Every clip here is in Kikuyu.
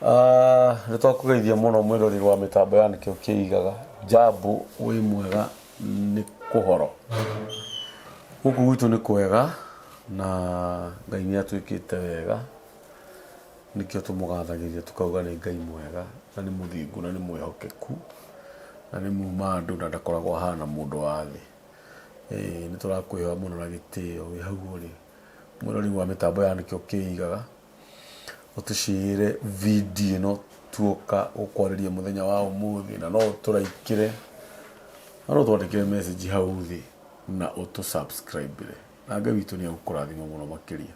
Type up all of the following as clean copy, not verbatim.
Ah, nĩ twakũgeithia mũno mwĩroreri wa mĩtambo ya nĩkĩo kĩigaga jambo wĩ mwega nĩ kũhoro gũkũ gwitũ nĩ kwega na Ngai nĩ atwĩkĩte wega nĩkĩo tũmũgathagĩria tũkauga nĩ Ngai mwega na nĩ mũthingu na nĩ mwĩhokeku na nĩ muma andũ na ndakoragwo ahana mũndũ wa thĩ. Nĩ tũrakwĩhoya mũno na gĩtĩo wĩ hau ũrĩ mwĩroreri wa mĩtambo ya nĩkĩo kĩigaga ũtũcĩre video ĩno tuoka gũkwarĩria mũthenya wa ũmũthĩ na no ũtũraikĩre na no ũtwandĩkĩre message hau thĩ na ũtũ subscribe na Ngai witũ nĩ egũkũrathima mũno makĩria.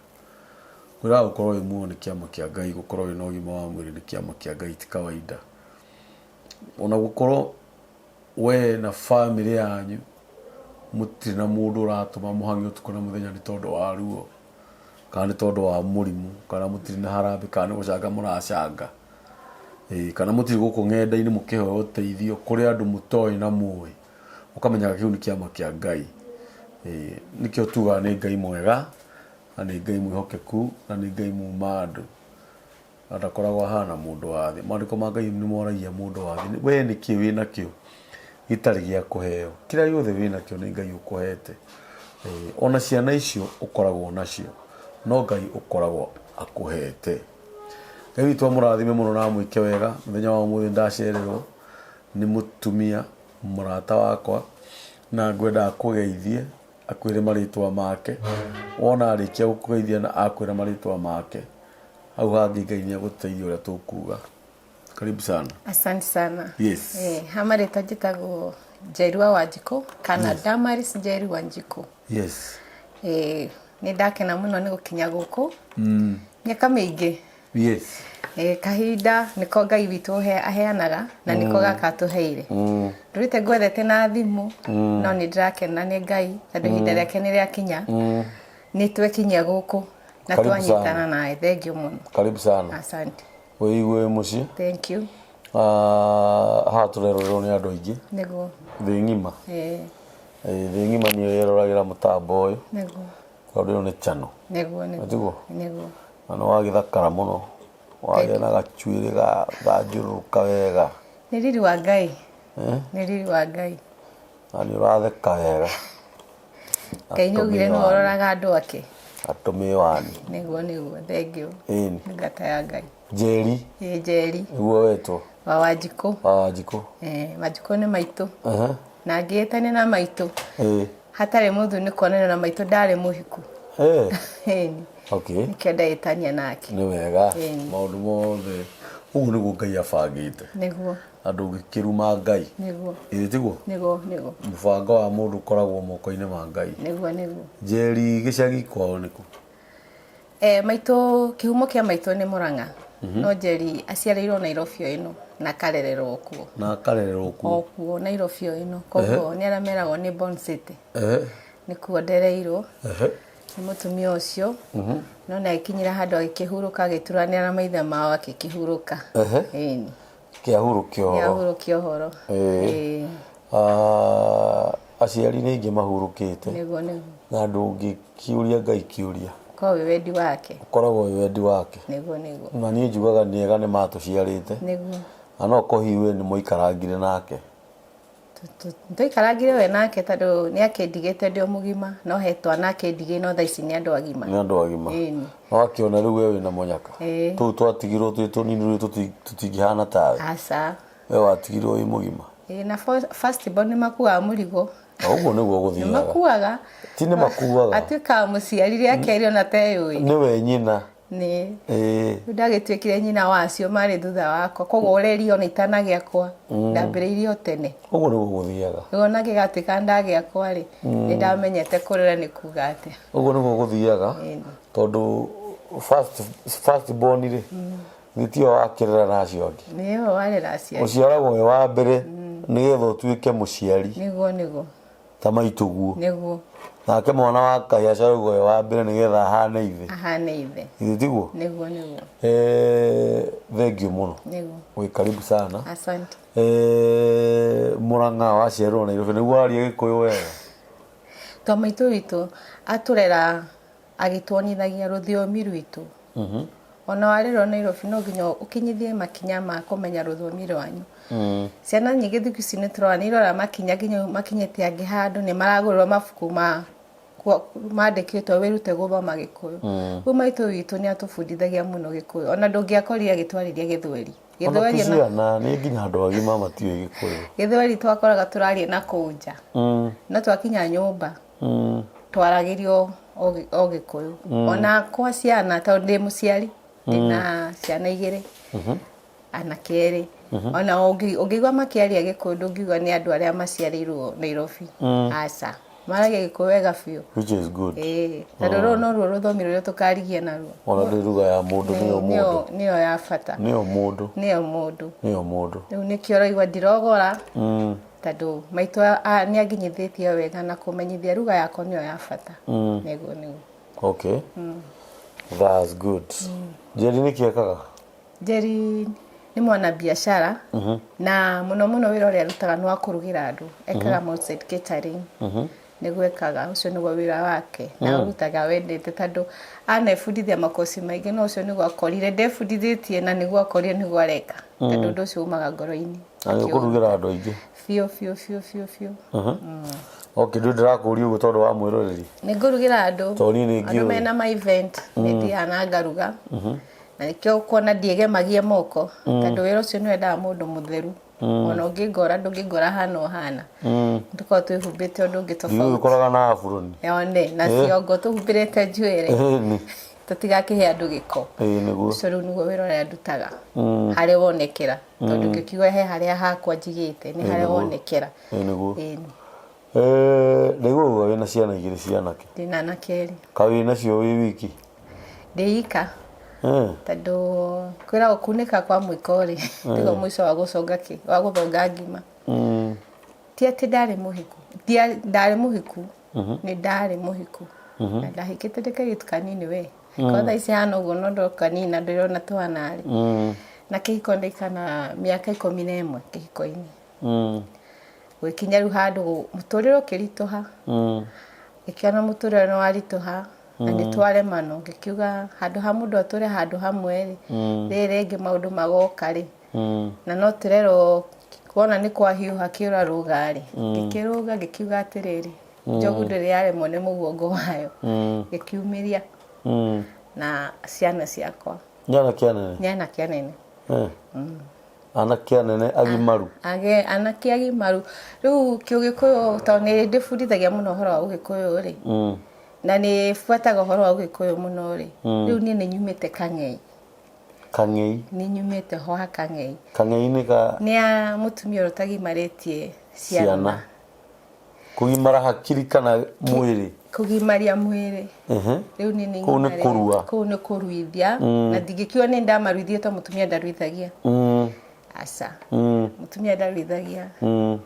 Kwĩraga gũkorwo wĩ muoyo nĩ kĩama kĩa Ngai, gũkorwo wĩna ũgima wa mwĩrĩ nĩ kĩama kĩa Ngai ti kawaida. Ona gũkorwo we na bamĩrĩ yanyu mũtirĩ na mũndũ ũratũma mũhang'e ũtukũ na mũthenya nĩ tondũ wa ruo kana nĩ tondũ wa mũrimũ kana mũtirĩ na harambĩ kana nĩ gũcanga mũracanga. Ĩĩ kana mũtirĩ gũkũ ng'enda-inĩ mũkĩhoya ũteithio kũrĩ andũ mũtoĩ na mũĩ, ũkamenyaga kĩu nĩ kĩama kĩa Ngai. Ĩĩ nĩkĩo tugaga nĩ Ngai mwega na nĩ Ngai mwĩhokeku na nĩ Ngai muma andũ na ndakoragwo ahana mũndũ wa thĩ. Maandĩko ma Ngai nĩ moragia mũndũ wa thĩ, we nĩkĩ wĩnakĩo gĩtarĩ gĩa kũheo? Kĩrĩa gĩothe wĩnakĩo nĩ Ngai ũkũhete. Ona ciana icio ũkoragwo nacio no Ngai ũkoragwo akũhete. Ngai witũ amũrathime mũno na amwĩke wega. Mũthenya wa ũmũthĩ ndacererwo nĩ mũtumia mũrata wakwa na ngwenda akũgeithie akwĩre marĩtwa make. Wona arĩkia gũkũgeithia na akwĩra marĩtwa make, hau hangĩ Ngai nĩ egũtũteithia ũrĩa tũkuga. Karibu sana. Asante sana. Yes. Ha marĩtwa njĩtagwo Njeri wa Wanjikũ kana Yes. Damaris Njeri Wanjikũ. Yes. Nĩ ndakena mũno nĩ gũkinya gũkũ. Mĩaka mĩingĩ. Yes. Kahinda nĩko Ngai witũ aheanaga na nĩko gaka atũheire. Ndũrĩte ngwethete na thimũ no nĩ ndĩrakena nĩ Ngai tondũ ihinda rĩake nĩ rĩakinya. Nĩ twekinyia gũkũ na Karibu twanyitana sana. nawe. Thank you mũno. Karibu sana. Asante. Wĩigue wĩ mũciĩ. Thank you. Ah, haha tũrerorerwo nĩ andũ aingĩ Nĩguo. thĩ ng'ima. Thĩ ng'ima nĩyo ĩroragĩra mũtambo ũyũ Nĩguo. tondũ ĩyo nĩ channel. Nĩguo nĩguo. Tiguo? Nĩguo. Na nĩ wagĩthakara mũno wagĩa na gachuĩrĩ gathanjũrũrũka wega. Nĩ riri wa Ngai. Nĩ riri wa Ngai. Na nĩ ũratheka wega. Ngai nĩ augire nĩwe ũroraga andũ ake. Atũmĩwani. Nĩguo nĩguo. Thank you. Ĩni. Ngata ya Ngai. Njeri. Ĩ Njeri. Nĩguo wetwo. Wa Wanjikũ. Wa Wanjikũ. Wanjikũ nĩ maitũ. Na ngĩĩtania na maitũ. Hatarĩ mũthuri nĩ kuonania na maitũ ndarĩ mũhiku. Ĩni. Okay. Nĩkĩo ndetania nake. Nĩ wega. Ĩni. Maũndũ mothe ũguo nĩguo Ngai abangĩte. Nĩguo. Na ndũngĩkĩruma Ngai. Nĩguo. Ĩĩ tiguo? Nĩguo nĩguo. Mũbango wa mũndũ ũkoragwo moko-inĩ ma Ngai. Nĩguo nĩguo. Njeri gĩcagi kwao nĩkũ? Maitũ kĩhumo kĩa maitũ nĩ Mũrang'a. No Njeri aciarĩirwo Nairobi o ĩno na akarererwo kuo. Na akarererwo kuo. O kuo Nairobi o ĩno. Koguo nĩ arĩa meragwo nĩ Born City. Nĩkuo ndereirwo nĩ mũtumia ũcio. No nĩ agĩkinyire handũ agĩkĩhurũka agĩturanĩra na maithe mao akĩkĩhurũka. Ĩni. Kĩahurũkia ũhoro. Kĩahurũkia ũhoro. Ĩĩ. Ah, aciari nĩ aingĩ mahurũkĩte. Nĩguo nĩguo. Na ndũngĩkĩũria Ngai kĩũria. Ũkoragwo wĩ wendi wake. Ũkoragwo wĩ wendi wake. Nĩguo nĩguo. Na niĩ njugaga nĩ ega nĩ matũciarĩte. Nĩguo. Na no korwo hihi we nĩ mwaikarangire nake. Twaikarangire we nake tondũ nĩ akĩndigĩte ndĩ o mũgima no he twana akĩndigĩire no thaa ici nĩ andũ agima. Nĩ andũ agima. Ĩni. Na wakĩona rĩu we wĩna mũnyaka. Ĩĩ. Tũu twatigirwo twĩ tũnini rĩu tũtingĩhana tawe. Aca. We watigirwo wĩ mũgima. Ĩĩ na first born nĩ makuaga mũrigo. Na ũguo nĩguo Nĩ gũthiaga. makuaga. Ti nĩ makuaga. Atuĩkaga mũciari rĩa kerĩ ona teyũĩ. Nĩwe nyina. Nĩ. Ĩĩ. Rĩu ndagĩtuĩkire nyina wa acio marĩ thutha wakwa koguo ũreri ona itanagĩa kwa ndambĩrĩirie o tene. Ũguo nĩguo gũthiaga. Rĩu ona gĩgatuĩka ndagĩa kwa rĩ nĩ ndamenyete kũrera nĩ kuga atĩa. Ũguo nĩguo gũthiaga tondũ first born rĩ nĩ tiwe wakĩrera na acio angĩ. Nĩwe warera aciari. Ũciaragwo wĩ wa mbere nĩgetha ũtuĩke mũciari. Nĩguo nĩguo. Ta maitũguo. Nĩguo. Nake mwana wa kahĩĩ aciaragwo e wa mbere nĩgetha ahane ithe. Ahane ithe. Githĩ tiguo? Nĩguo nĩguo. Thengiũ mũno. Nĩguo. Wĩ karibu sana. Asante. Mũrang'a waciarirwo Nairobi nĩguo waria Gĩkũyũ wega? To maitũ witũ atũrera agĩtuonithagia rũthiomi rwitũ. Ona warerwo Nairobi no nginya ũkinyithie makinya ma kũmenya rũthiomi rwanyu. Ciana nyingĩ thikũ ici nĩ tũrona nĩ irora makinya nginya makinyĩte angĩ handũ nĩ maragũrĩrwo mabuku ma mandĩkĩtwo wĩrute gũthoma Gĩkũyũ. Rĩu maitũ witũ nĩ atũbundithagia mũno Gĩkũyũ. Ona ndũngĩakorire agĩtwarĩria Gĩthweri. Ona ti Gĩthweri ona ciana nĩ nginya andũ agima matiũĩ Gĩkũyũ. Gĩthweri twakoraga tũraria na kũu nja. No twakinya nyũmba twaragĩrio o Gĩkũyũ. Ona kwa ciana tondũ ndĩ mũciari, ndĩna ciana igĩrĩ, anake erĩ. Ona ũngĩigua makĩaria Gĩkũyũ ndũngiuga nĩ andũ arĩa maciarĩirwo Nairobi. Aca. Maragia Gĩkũyũ wega biũ. Which is good. Ĩĩ, tondũ rũrũ noruo rũthiomi rũrĩa tũkarigia naruo. Ona ndĩ lugha ya mũndũ nĩyo mũndũ. Nĩyo ya bata. Nĩyo mũndũ. Nĩyo mũndũ. Nĩyo mũndũ. Rĩu nĩkĩo ũraigua ndirogora. Tondũ maitũ nĩ anginyithĩtie wega na kũmenyithia lugha yakwa nĩyo ya bata. Nĩguo nĩguo. Okay. That's good. Njeri nĩkĩ ekaga? Njeri nĩ mwana biacara na mũno mũno wĩra ũrĩa arutaga nĩ wa kũrugĩra andũ. Ekaga outside catering. Nĩguo ekaga, ũcio nĩguo wĩra wake na ũrutaga wendete tondũ anebundithia makoci maingĩ no ũcio nĩguo akorire ndebundithĩtie na nĩguo akorire nĩguo areka tondũ ũndũ ũcio umaga ngoro-inĩ. Na nĩ ũkũrugĩra andũ aingĩ? Biũ biũ biũ biũ biũ. Okay, ndũ ndĩrakũria ũguo tondũ wa mwĩroreri. Nĩ ngũrugĩra andũ. Tondũ niĩ nĩ Andũ ngĩũĩ. mena ma event nĩ thiaga na ngaruga. Na nĩkĩo ũkuona ndiĩgemagia moko tondũ wĩra ũcio nĩ wendaga mũndũ mũtheru. Ona ũngĩngora ndũngĩngora hana ũhana. Tũkoragwo twĩhumbĩte ũndũ ũngĩ tofauti. Ndiũĩ ũkoraga na aburoni. One, na ciongo tũhumbĩrĩte njuĩrĩ. Ĩni. Tũtigakĩhe andũ gĩko. Ĩĩ nĩguo. Ũcio rĩu nĩguo wĩra ũrĩa ndutaga. Harĩa wonekera. Tondũ ngĩkiuga he harĩa hakwa njigĩte nĩ harĩa wonekera. Ĩĩ nĩguo. Ĩni. Ndaigua uga wĩna ciana igĩrĩ cia anake. Ndĩna anake erĩ. Ka wĩ nacio wĩ wiki? Ndĩ ika. Tondũ kwĩragwo kunĩka kwa mwĩko rĩ, tiguo mũico wa gũconga kĩ, wa gũthonga ngima. Ti atĩ ndarĩ mũhiku, ndarĩ mũhiku, nĩ ndarĩ mũhiku. Na ndahikĩte ndĩ kairĩtu kanini we. Ko thaa ici hana ũguo no ndo kanini na ndĩrona tũhana rĩ. Na kĩhiko ndaikana mĩaka 11 kĩhiko-inĩ. Gũgĩkinya rĩu handũ mũtũrĩre ũkĩritũha. Ngĩkĩona mũtũrĩre nĩ waritũha na nĩ twaremanwo ngĩkiuga handũ ha mũndũ atũre handũ hamwe rĩ, rĩrĩ rĩngĩ maũndũ magoka rĩ. Na no tũrerwo wona nĩ kwahiũha kĩũra rũga rĩ. Ngĩkĩrũga ngĩkiuga atĩrĩrĩ, njogu ndĩrĩ yaremwo nĩ mũguongo wayo. Ngĩkiumĩria na ciana ciakwa. Nĩ anake anene? Nĩ anake anene. Anake anene agimaru? Anake agimaru. Rĩu kĩũgĩkũyũ tondũ nĩ ndĩbundithagia mũno ũhoro wa ũgĩkũyũ rĩ. Na nĩ buataga ũhoro wa ũgĩkũyũ mũno rĩ. Rĩu niĩ nĩ nyumĩte Kang'ei. Kang'ei? Nĩ nyumĩte ho ha Kang'ei. Kang'ei nĩ ka? Nĩ ya mũtumia ũrĩa ũtagimarĩtie ciana. Ciana. Kũgimara hakiri kana mwĩrĩ? Kũgimaria mwĩrĩ. Rĩu niĩ nĩ Kũu nĩ ngimarĩtie. kũrua. Kũu nĩ kũruithia. Na ndingĩkiuga nĩ ndamaruithia tondũ mũtumia ndaruithagia. Aca. Mũtumia ndaruithagia. Rĩu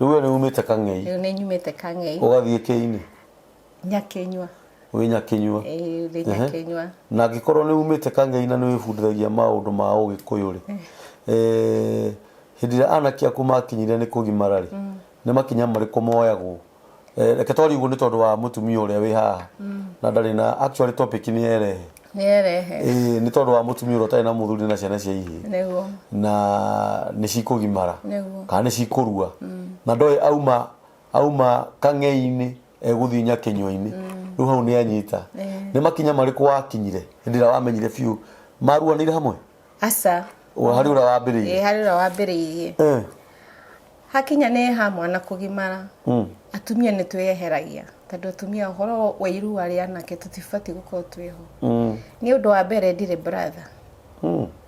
we nĩ umĩte Kang'ei? Rĩu nĩ nyumĩte Kang'ei. Ũgathiĩ kĩinĩ? Nyakĩnyua. Wĩ Nyakĩnyua? Ĩĩ, ndĩ Nyakĩnyua. Na angĩkorwo nĩ umĩte Kang'ei na nĩ wĩbundithagia maũndũ ma ũgĩkũyũ rĩ, hĩndĩ ĩrĩa anake aku makinyire nĩ kũgimara rĩ, nĩ makinya marĩkũ moyagwo? Reke twarie ũguo nĩ tondũ wa mũtumia ũrĩa wĩ haha na ndarĩ na actually topic nĩ erehe. Nĩ erehe. Ĩĩ, nĩ tondũ wa mũtumia ũrĩa ũtarĩ na mũthuri na ciana cia ihĩĩ. Nĩguo. Na nĩ cikũgimara. Nĩguo. Kana nĩ cikũrua. Na ndoĩ auma Kang'ei-inĩ egũthiĩ Nyakĩnyua-inĩ. Rĩu hau nĩ anyita. Nĩ makinya marĩkũ wakinyire hĩndĩ ĩrĩa wamenyire biũ maruanĩire hamwe? Aca. Harĩ ũrĩa wambĩrĩirie? Ĩĩ, harĩ ũrĩa wambĩrĩirie. Hakinya nĩ ha mwana kũgimara, atumia nĩ twĩyeheragia tondũ atumia ũhoro wa irua rĩa anake tũtibatiĩ gũkorwo twĩho. Nĩ ũndũ wa mbere ndirĩ brother.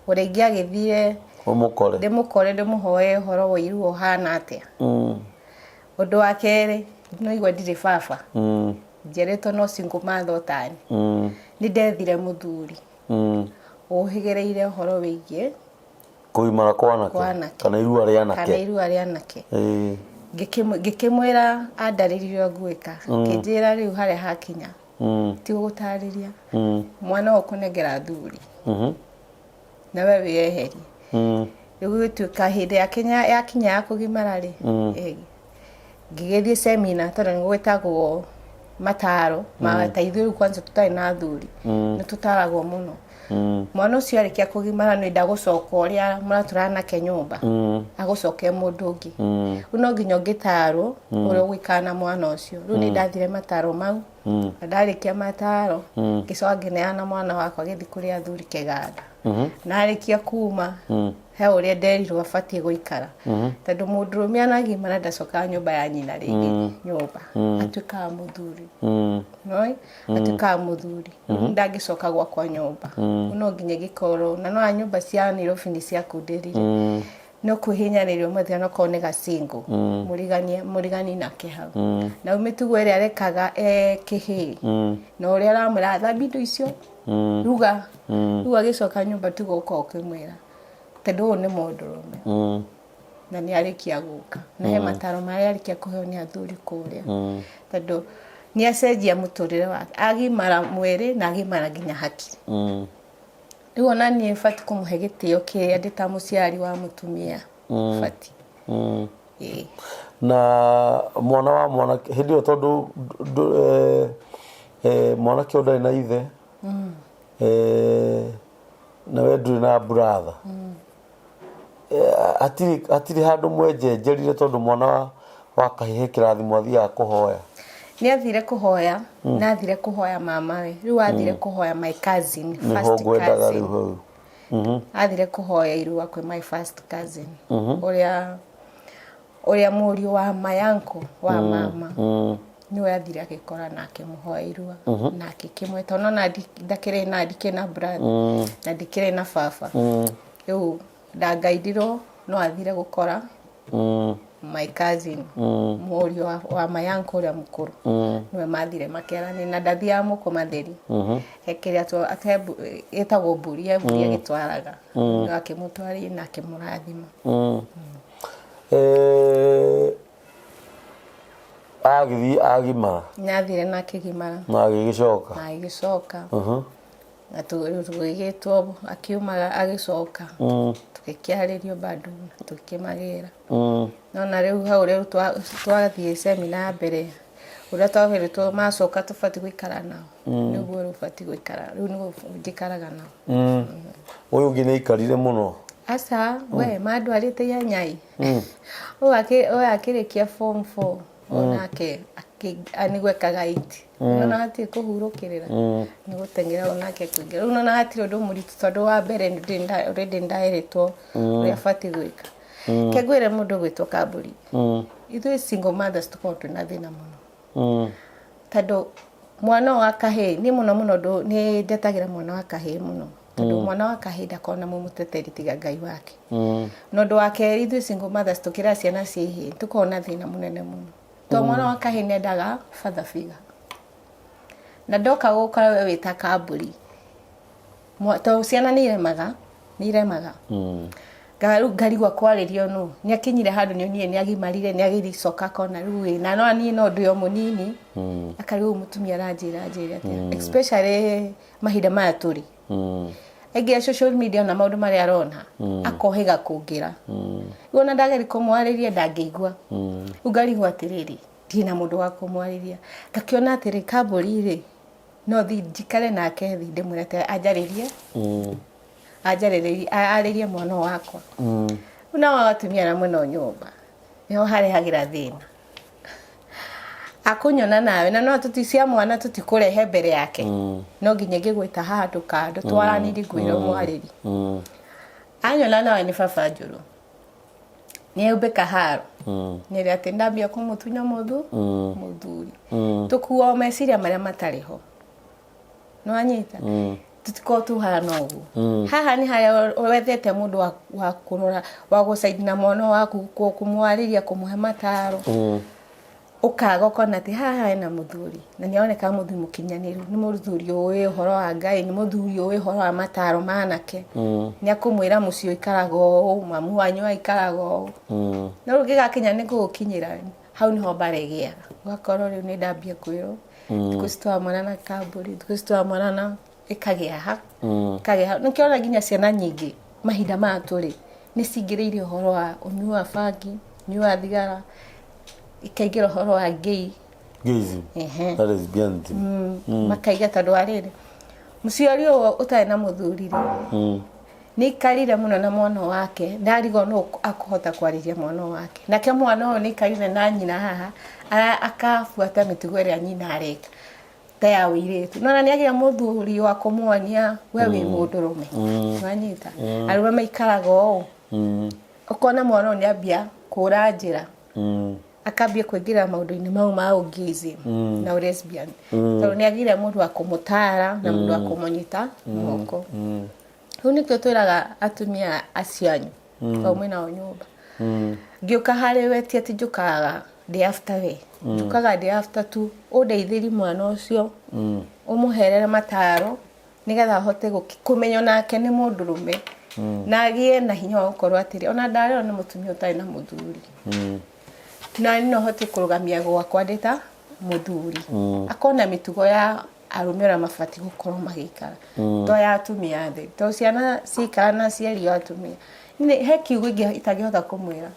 Ũrĩa ingĩagĩthire Ũmũkore. ndĩmũkore ndĩmũhoe ũhoro wa irua ũhana atĩa. Ũndũ wa kerĩ no igua ndirĩ baba. Njiarĩtwo no single mother ũtani. Nĩ ndethire mũthuri ũhĩgĩrĩire ũhoro wĩgiĩ Kũgimara kwa anake. Kwa anake. Kana irua rĩa anake. Kana irua rĩa anake. Ngĩkĩmwĩra andarĩrie ũrĩa ngwĩka. Ngĩnjĩra rĩu harĩa hakinya. Ti gũgũtarĩria. Mwana ũyũ ũkũnengera athuri. Na we wĩyeherie. Rĩu gũgĩtuĩka hĩndĩ yakinya ya kũgimara rĩ, ngĩgĩthiĩ seminar tondũ nĩ gwĩtagwo Mataro ma ta ithuĩ rĩu kwanza tũtarĩ na athuri, nĩ tũtaragwo mũno. Mwana ũcio arĩkia kũgimara, nĩ ndagũcoka ũrĩa mũratũra nake nyũmba, agũcoke mũndũ ũngĩ. Rĩu no nginya ũngĩtarwo ũrĩa ũgũikara na mwana ũcio. Rĩu nĩ ndathire mataro mau, na ndarĩkia mataro, ngĩcoka ngĩneana mwana wakwa, agĩthiĩ kũrĩ athuri kĩganda. Na arĩkia kuma he ũrĩa nderirwo abatiĩ gũikara, tondũ mũndũrũme anagimara ndacokaga nyũmba ya nyina rĩngĩ. Nyũmba atuĩkaga mũthuri, noi atuĩkaga mũthuri. Rĩu ndangĩcoka gwakwa nyũmba. Rĩu no nginya gĩkorwo na no nyũmba cia Nairobi nĩ ciakundĩrire, no kwĩhinyanĩrio mũthenya no korwo nĩ gacingo mũriganie mũrigani nake hau. Na rĩu mĩtugo ĩrĩa arekaga e kĩhĩĩ na ũrĩa aramwĩra thambia indo icio, ruga, rĩu agĩcoka nyũmba tigo ũkorwo ũkĩmwĩra, tondũ ũyũ nĩ mũndũrũme na nĩ arĩkia gũka na he mataro marĩa arĩkia kũheo nĩ athuri kũrĩa, tondũ nĩ acenjia mũtũrĩre wake, agimara mwĩrĩ na agimara nginya hakiri. Rĩu ona niĩ batiĩ kũmũhe gĩtĩo kĩrĩa ndĩ ta mũciari wa mũtumia batiĩ. Ĩĩ. Na mwana wa mwanake hĩndĩ ĩyo, tondũ mwanake ũyũ ndarĩ na ithe, na we ndũrĩ na brother, hatirĩ handũ mwenjenjerire, tondũ mwana wa kahĩĩ kĩrathimo athiaga kũhoya. Nĩ athire kũhoya, na athire kũhoya mamawe. Rĩu athire kũhoya my cousin. Nĩho First ngwendaga cousin. Rĩu hau. Athire kũhoya irua kwĩ my first cousin, ũrĩa mũriũ wa my uncle wa mama. Nĩwe athire agĩkora na akĩmũhoya irua na akĩkĩmwĩta. Ona ndakĩrĩ na ndikĩrĩ na brother na ndikĩrĩ na baba. Rĩu ndangaidirwo, no athire gũkora my cousin, mũriũ wa my uncle ũrĩa mũkũrũ. Nĩwe mathire makĩaranĩria, na ndathiaga moko matheri. He kĩrĩa ĩtagwo mbũri, he mbũri agĩtwaraga. Akĩmũtwarĩria na akĩmũrathima. Agĩthiĩ agimara. Nĩathire na akĩgimara. Na agĩgĩcoka. Na agĩcoka. Na rĩu tũgĩgĩtwo, akiumaga agĩcoka, tũgĩkĩarĩrio bado na tũkĩmagĩra. Nona rĩu hau rĩu twathiĩ semina ya mbere, ũrĩa twahĩrĩtwo macoka tũbatiĩ gũikara nao, nĩguo rĩu batiĩ gũikara, rĩu nĩguo njikaraga nao. Ũyũ ũngĩ nĩ aikarire mũno? Aca, we mandwarĩte ihenya-ĩ. Ũyũ akĩrĩkia form 4 onake nĩguo ekaga iti. Nona hatirĩ kũhurũkĩrĩra, nĩ gũteng'era onake kũingĩra. Rĩu nona hatirĩ ũndũ mũritũ, tondũ wa mbere already nĩndaĩrĩtwo ũrĩa batiĩ gwĩka. Ke ngwĩre mũndũ gwĩtwo kambũri, ithuĩ single mothers tũkoragwo twĩna thĩna mũno, tondũ mwana ũyũ wa kahĩĩ niĩ mũno mũno nĩ ndetagĩra mwana wa kahĩĩ mũno, tondũ mwana wa kahĩĩ ndakoragwo na mũmũteteri tiga Ngai wake. Na ũndũ wa kerĩ, ithuĩ single mothers tũkĩrera ciana cia ihĩĩ tũkoragwo na thĩna mũnene mũno, tondũ mwana wa kahĩĩ nĩendaga father figure, na ndoka gũkora we wĩta kambũri. Tondũ ciana nĩ iremaga, nĩ iremaga. Rĩu ngarigwo kwarĩrio nũ. Nĩ akinyire handũ nĩ onire nĩ agimarire, nĩ agĩcoka akona rĩu ĩ na no niĩ no ndĩ o mũnini, akarigwo mũtumia aranjĩra anjĩre atĩa, especially mahinda maya tũrĩ aingĩ a social media na maũndũ marĩa arona, akohĩga kũngĩra. Rĩu ona ndageria kũmwarĩria ndangĩigua. Rĩu ngarigwo atĩrĩrĩ, ndirĩ na mũndũ wa kũmwarĩria. Ngakĩona atĩrĩ, kambũri rĩ, no thi njikare nake thi ndĩmwĩre atĩ anjarĩrie, anjarĩrĩrie, arĩrie mwana ũyũ wakwa. Rĩu nao atumia arĩa mwena nyũmba nĩho harehagĩra thĩna, akũnyona nawe na no tũti cia mwana tũtikũrehe mbere yake, no nginya ngĩgwĩta handũ kando twaranĩrie, ngwĩre ũmwarĩrie. Anyona nawe nĩ baba njũrũ, nĩ haro nĩ atĩ ndambia kũmũtunya mũthuri, tũkuo meciria marĩa matarĩ ho. Nĩ wanyita? Tũtikorwo tuhana ũguo. Haha nĩ harĩa wethete mũndũ wa kũrora, wa gũcaidi na mwana waku, kũmwarĩria, kũmũhe mataro. Ũkaga ũkona atĩ haha hena mũthuri, na nĩ aroneka mũthuri mũkinyanĩru, nĩ mũthuri ũĩ ũhoro wa Ngai, nĩ mũthuri ũĩ ũhoro wa mataro ma anake. Nĩ akũmwĩra mũciĩ ũikaraga ũũ, mamu wanyu aikaraga ũũ. No rĩu gĩgakinya nĩ gũgũkinyĩra hau, nĩho mbara ĩgĩaga. Ũgakorwo rĩu nĩ ndambia kwĩrwo thikũ ici tũramwana na kambũri, thikũ ici tũramwana na ĩkagĩa ha, ĩkagĩa ha. Nĩkĩo ona nginya ciana nyingĩ mahinda maya tũrĩ nĩ cingĩrĩire ũhoro wa ũnyui wa bangi, ũnyui wa thigara, ikaingĩra ũhoro wa ngei. Gayism. Ehe. Na lesbianism. Makaiga tondũ wa rĩrĩ, mũciari ũyũ ũtarĩ na mũthuri rĩ, nĩ aikarire mũno na mwana wake, ndarigwo nũ akũhota kwarĩria mwana wake. Nake mwana ũyũ nĩ aikarire na nyina haha, akabuata mĩtugo ĩrĩa nyina areka ta ya ũirĩtu. Nona nĩ agĩa mũthuri wa kũmuonia we wĩ mũndũrũme. Wanyita? Arũme maikaraga ũũ. Ũkona mwana ũyũ nĩ ambia kũra njĩra. Akambia kũingĩra maũndũ-inĩ mau ma ũgayism na ũlesbian, tondũ nĩ agire mũndũ wa kũmũtara na mũndũ wa kũmũnyita moko. Rĩu nĩkĩo twĩraga atumia acio anyu tondũ mwĩnao nyũmba, ngĩũka harĩ we ti atĩ njũkaga ndĩ after we, njũkaga ndĩ after tu ũndeithĩrie mwana ũcio, ũmũherere mataro nĩgetha ahote kũmenya onake nĩ mũndũrũme na agĩe na hinya wa gũkorwo atĩrĩ, ona ndarerwo nĩ mũtumia ũtarĩ na mũthuri, na no hote kũrũgamia gwakwa ndĩ ta mũthuri. Akona mĩtugo ya arũme ũrĩa mabatiĩ gũkorwo magĩikara, to ya atumia thĩ, to ciana ciikara na aciari o atumia. He kiugo itangĩhota kũmwĩra.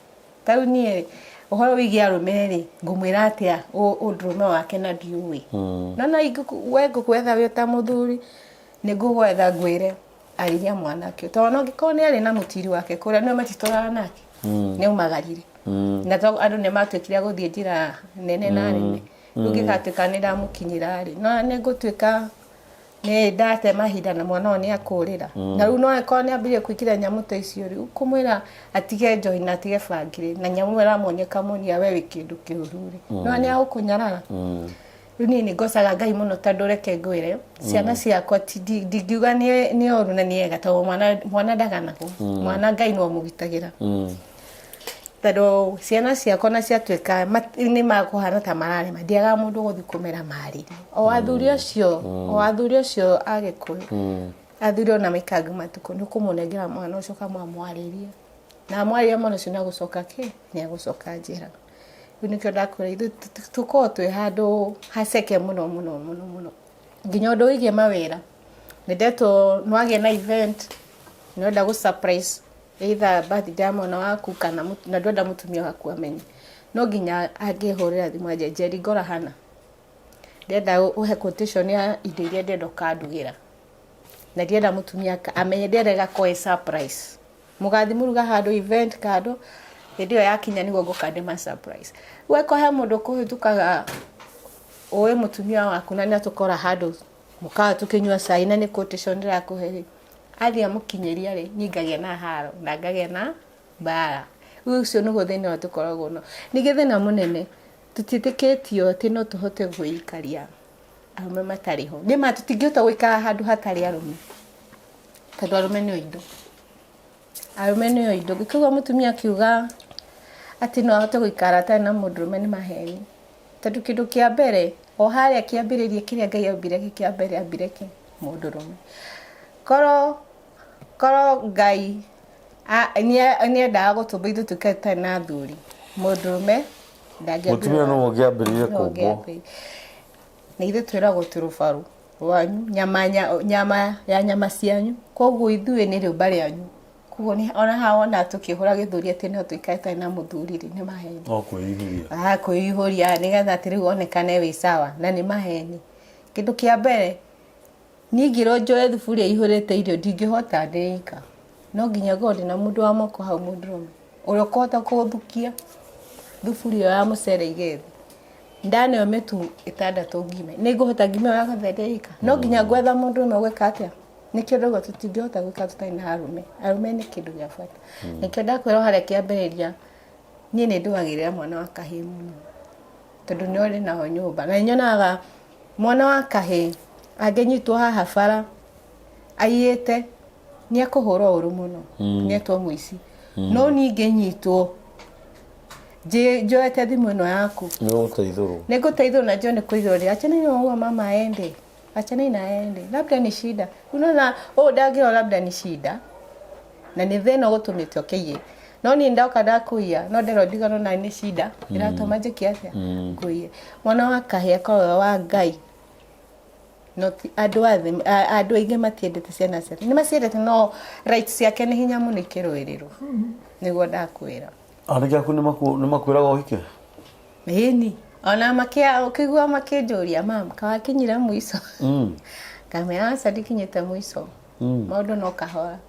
Ta rĩu niĩ ũhoro wĩgiĩ arũme rĩ, ngũmwĩra atĩa ũndũrũme wake na ndiũĩ? No no we ngũgwetha wĩ ta mũthuri, nĩ ngũgwetha ngwĩre arĩria mwanake, tondũ ona angĩkorwo nĩ arĩ na mũtiri wake kũrĩa, nĩwe matitũraga nake, nĩ aumagarire na to andũ nĩ matuĩkire a gũthiĩ njĩra nene na nene. Rĩu ngĩgatuĩka nĩ ndamũkinyĩra rĩ, no nĩ ngũtuĩka nĩ ndate mahinda na mwana ũyũ nĩ akũrĩra. Na rĩu no akorwo nĩ ambĩrĩrie kũingĩra nyamũ ta icio, rĩu kũmwĩra atige njohi na atige bangĩ na nyamũ ĩyo ĩramuonia ĩkamuonia we wĩ kĩndũ kĩũru rĩ, no nĩ agũkũnyarara. Rĩu niĩ nĩ ngocaga Ngai mũno, tondũ reke ngwĩre, ciana ciakwa ndingiuga nĩ oru na nĩ ega, tondũ mwana ndaganagwo, mwana Ngai no amũgitagĩra. Tondũ ciana ciakwa na ciatuĩka nĩ makũhana ta mararema, ndiagaga mũndũ gũthiĩ kũmera marĩrie, o athuri acio, o athuri acio a Gĩkũyũ, athuri ona maikanga matukũ nĩ ũkũmũnengera mwana ũcio, ũkamwamwarĩria na amwarĩria mwana ũcio nĩ agũcoka kĩ nĩ agũcoka njĩra. Rĩu nĩkĩo ndakwĩra ithuĩ tũkoragwo twĩ handũ haceke mũno mũno mũno mũno, nginya ũndũ wĩgiĩ mawĩra. Nĩ ndetwo, nĩ wagĩa na event, nĩ wenda gũ surprise either birthday ya mwana waku kana na ndwenda mũtumia waku amenye, no nginya angĩhũrĩra thimũ anjĩre, "Njeri, ngora hana ndĩrenda ũhe quotation ya indo iria ndĩrenda ũkandugĩra, na ndĩrenda mũtumia amenye, ndĩrenda ĩgakorwo ĩ surprise. Mũgathi mũruga handũ event kando, hĩndĩ ĩyo yakinya nĩguo ngũka ndĩma surprise." Rĩu angĩkorwo he mũndũ ũkũhĩtũkaga ũĩ mũtumia waku na nĩ atũkora handũ mũkawa tũkĩnyua cai na nĩ quotation ndĩrakũhe rĩ, athiĩ amũkinyĩria rĩ, niĩ ngagĩa na haro na ngagĩa na mbara. Rĩu ũcio nĩguo thĩna ũrĩa tũkoragwo nao. Ningĩ thĩna mũnene, tũtiĩtĩkĩtio atĩ no tũhote gwĩikaria arũme matarĩ ho. Nĩma tũtingĩhota gũikara handũ hatarĩ arũme, tondũ arũme nĩo indo, arũme nĩo indo. Koguo mũtumia akiuga atĩ no ahote gũikara atarĩ na mũndũrũme nĩ maheni, tondũ kĩndũ kĩa mbere o harĩa kĩambĩrĩria kĩrĩa Ngai ombire gĩ kĩa mbere, ambire kĩ mũndũrũme. Korwo Ngai nĩendaga gũtũmba ithuĩ tũikare tũtarĩ na athuri, mũndũrũme Mũtumia nĩwe ũngĩambĩrĩirie kũmbwo. Na ithuĩ twĩragwo twĩ rũbaru rwanyu, nyama, nyama ya nyama cianyu, koguo ithuĩ nĩ rĩũmba rĩanyu. Koguo ona haha wona tũkĩhũra gĩthũri atĩ no tũikare tũtarĩ na mũthuri rĩ, nĩ maheni. No kwĩihũria. Ah, kwĩihũria nĩgetha atĩ rĩu onekane wĩ sawa, na nĩ maheni. Kĩndũ kĩa mbere, niĩ ingĩrwo njoe thuburia ĩihũrĩte irio, ndingĩhota ndĩ ika. No nginya ngorwo ndĩna mũndũ wa moko hau, mũndũrũme ũrĩa ũkũhota kũthukia thuburia ĩyo ya mũcere ige thĩ. Ndaneo mĩtu 6 ngime, nĩ ngũhota ngime ĩyo yothe ndĩ ika? No nginya ngwetha mũndũrũme ũgwĩka atĩa? Nĩkĩo ndauga tũtingĩhota gwĩka tũtarĩ na arũme. Arũme nĩ kĩndũ gĩa bata. Nĩkĩo ndakwĩra o harĩa kĩambĩrĩria, niĩ nĩ ndũagĩrĩra mwana wa kahĩĩ mũno, tondũ nĩ ũrĩ nao nyũmba. Na nĩ nyonaga mwana wa kahĩĩ angĩnyitwo haha bara aiyĩte, nĩ ekũhũrwo ũru mũno, nĩ etwo mũici. No niĩ ingĩnyitwo njoete thimũ ĩno yaku, Nĩ ũgũteithũrwo. Nĩ ngũteithũrwo na njone kũigũrũ rĩ, achana na huyo mama aende, achana na aende, labda ni shida. Unaona ũũ ndangĩrwo labda ni shida na nĩ thĩna ũgũtũmĩte ũkĩiye, no niĩ ndoka ndakũiya, no nderwo ndigano na nĩ shida ĩratũma njĩke atĩa, ngũiye. Mwana wa kahĩĩ akoragwo wa Ngai. No andũ a thĩ, andũ aingĩ matiendete ciana ciake, nĩ maciendete, no rights ciake nĩ hinya mũno ikĩrũĩrĩrwo, nĩguo ndakwĩra. Anake aku nĩ makwĩraga ũhike? Ĩni. Ona makia ũkĩigua makĩnjũria, "Mam, kawakinyire mũico?" Ngamera, "Aca, ndikinyĩte mũico, maũndũ no kahora."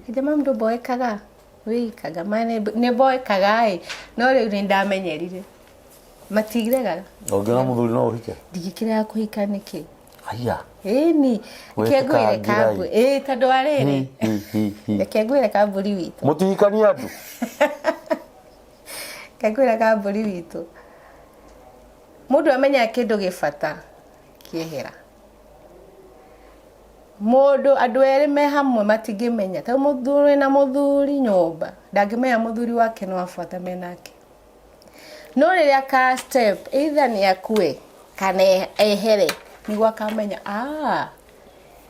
Nja, "Mam, ndũmboekaga wĩika?" Ngama, "Nĩ mboekaga ĩ, no rĩu nĩ ndamenyerire." Matiregaga. Ũngĩona mũthuri no ũhike? Ndingĩkĩrega kũhika nĩkĩ? Haya. Ĩni, reke ngwĩre. Wĩtĩkangirai. Kambu ĩ, tondũ wa rĩrĩ, Hi, hi, hi. reke ngwĩre, kambũri witũ. Mũtihikania andũ. Reke ngwĩre, kambũri witũ, mũndũ amenyaga kĩndũ gĩ bata kĩehera. Mũndũ, andũ erĩ me hamwe matingĩmenya. Ta mũthuri na mũthuri nyũmba, ndangĩmenya mũthuri wake nĩ wa bata menake. No rĩrĩa ka step, either nĩ akue kana ehere, nĩguo akamenya, "Ah,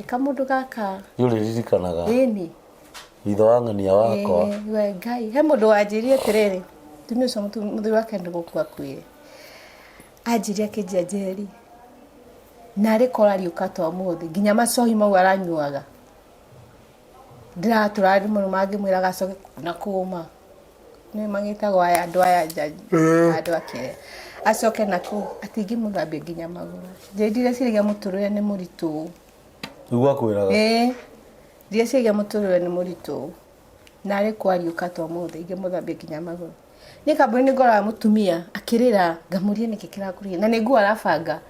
nĩ kamũndũ gaka." Nĩ ũrĩririkanaga. Ĩni. Ithe wa ng'ania wakwa. Ĩĩ, we Ngai, he mũndũ wanjĩrire atĩrĩrĩ, mũtumia ũcio, mũthuri wake nĩ gũkua akuire, anjĩrire, akĩnjĩra, "Njeri, narĩ korwo ariũka ta ũmũthĩ, nginya macohi mau aranyuaga ndĩratũra mũno mangĩmwĩraga acoke na kũma nĩ magĩtagwo aya andũ aya nja, andũ akĩrĩa, acoke na kũu atingĩmũthambia nginya magũrũ." Njeri, ndireciria mũtũrĩre nĩ mũritũ. Nĩguo akwĩraga. Ĩĩ, ndireciria mũtũrĩre nĩ mũritũ. Narĩ kwariũka ta ũmũthĩ, ingĩmũthambia nginya magũrũ. Niĩ kambuni nĩ ngoraga mũtumia akĩrĩra, ngamũria nĩkĩ kĩrakũrĩria, na nĩ nguo arabanga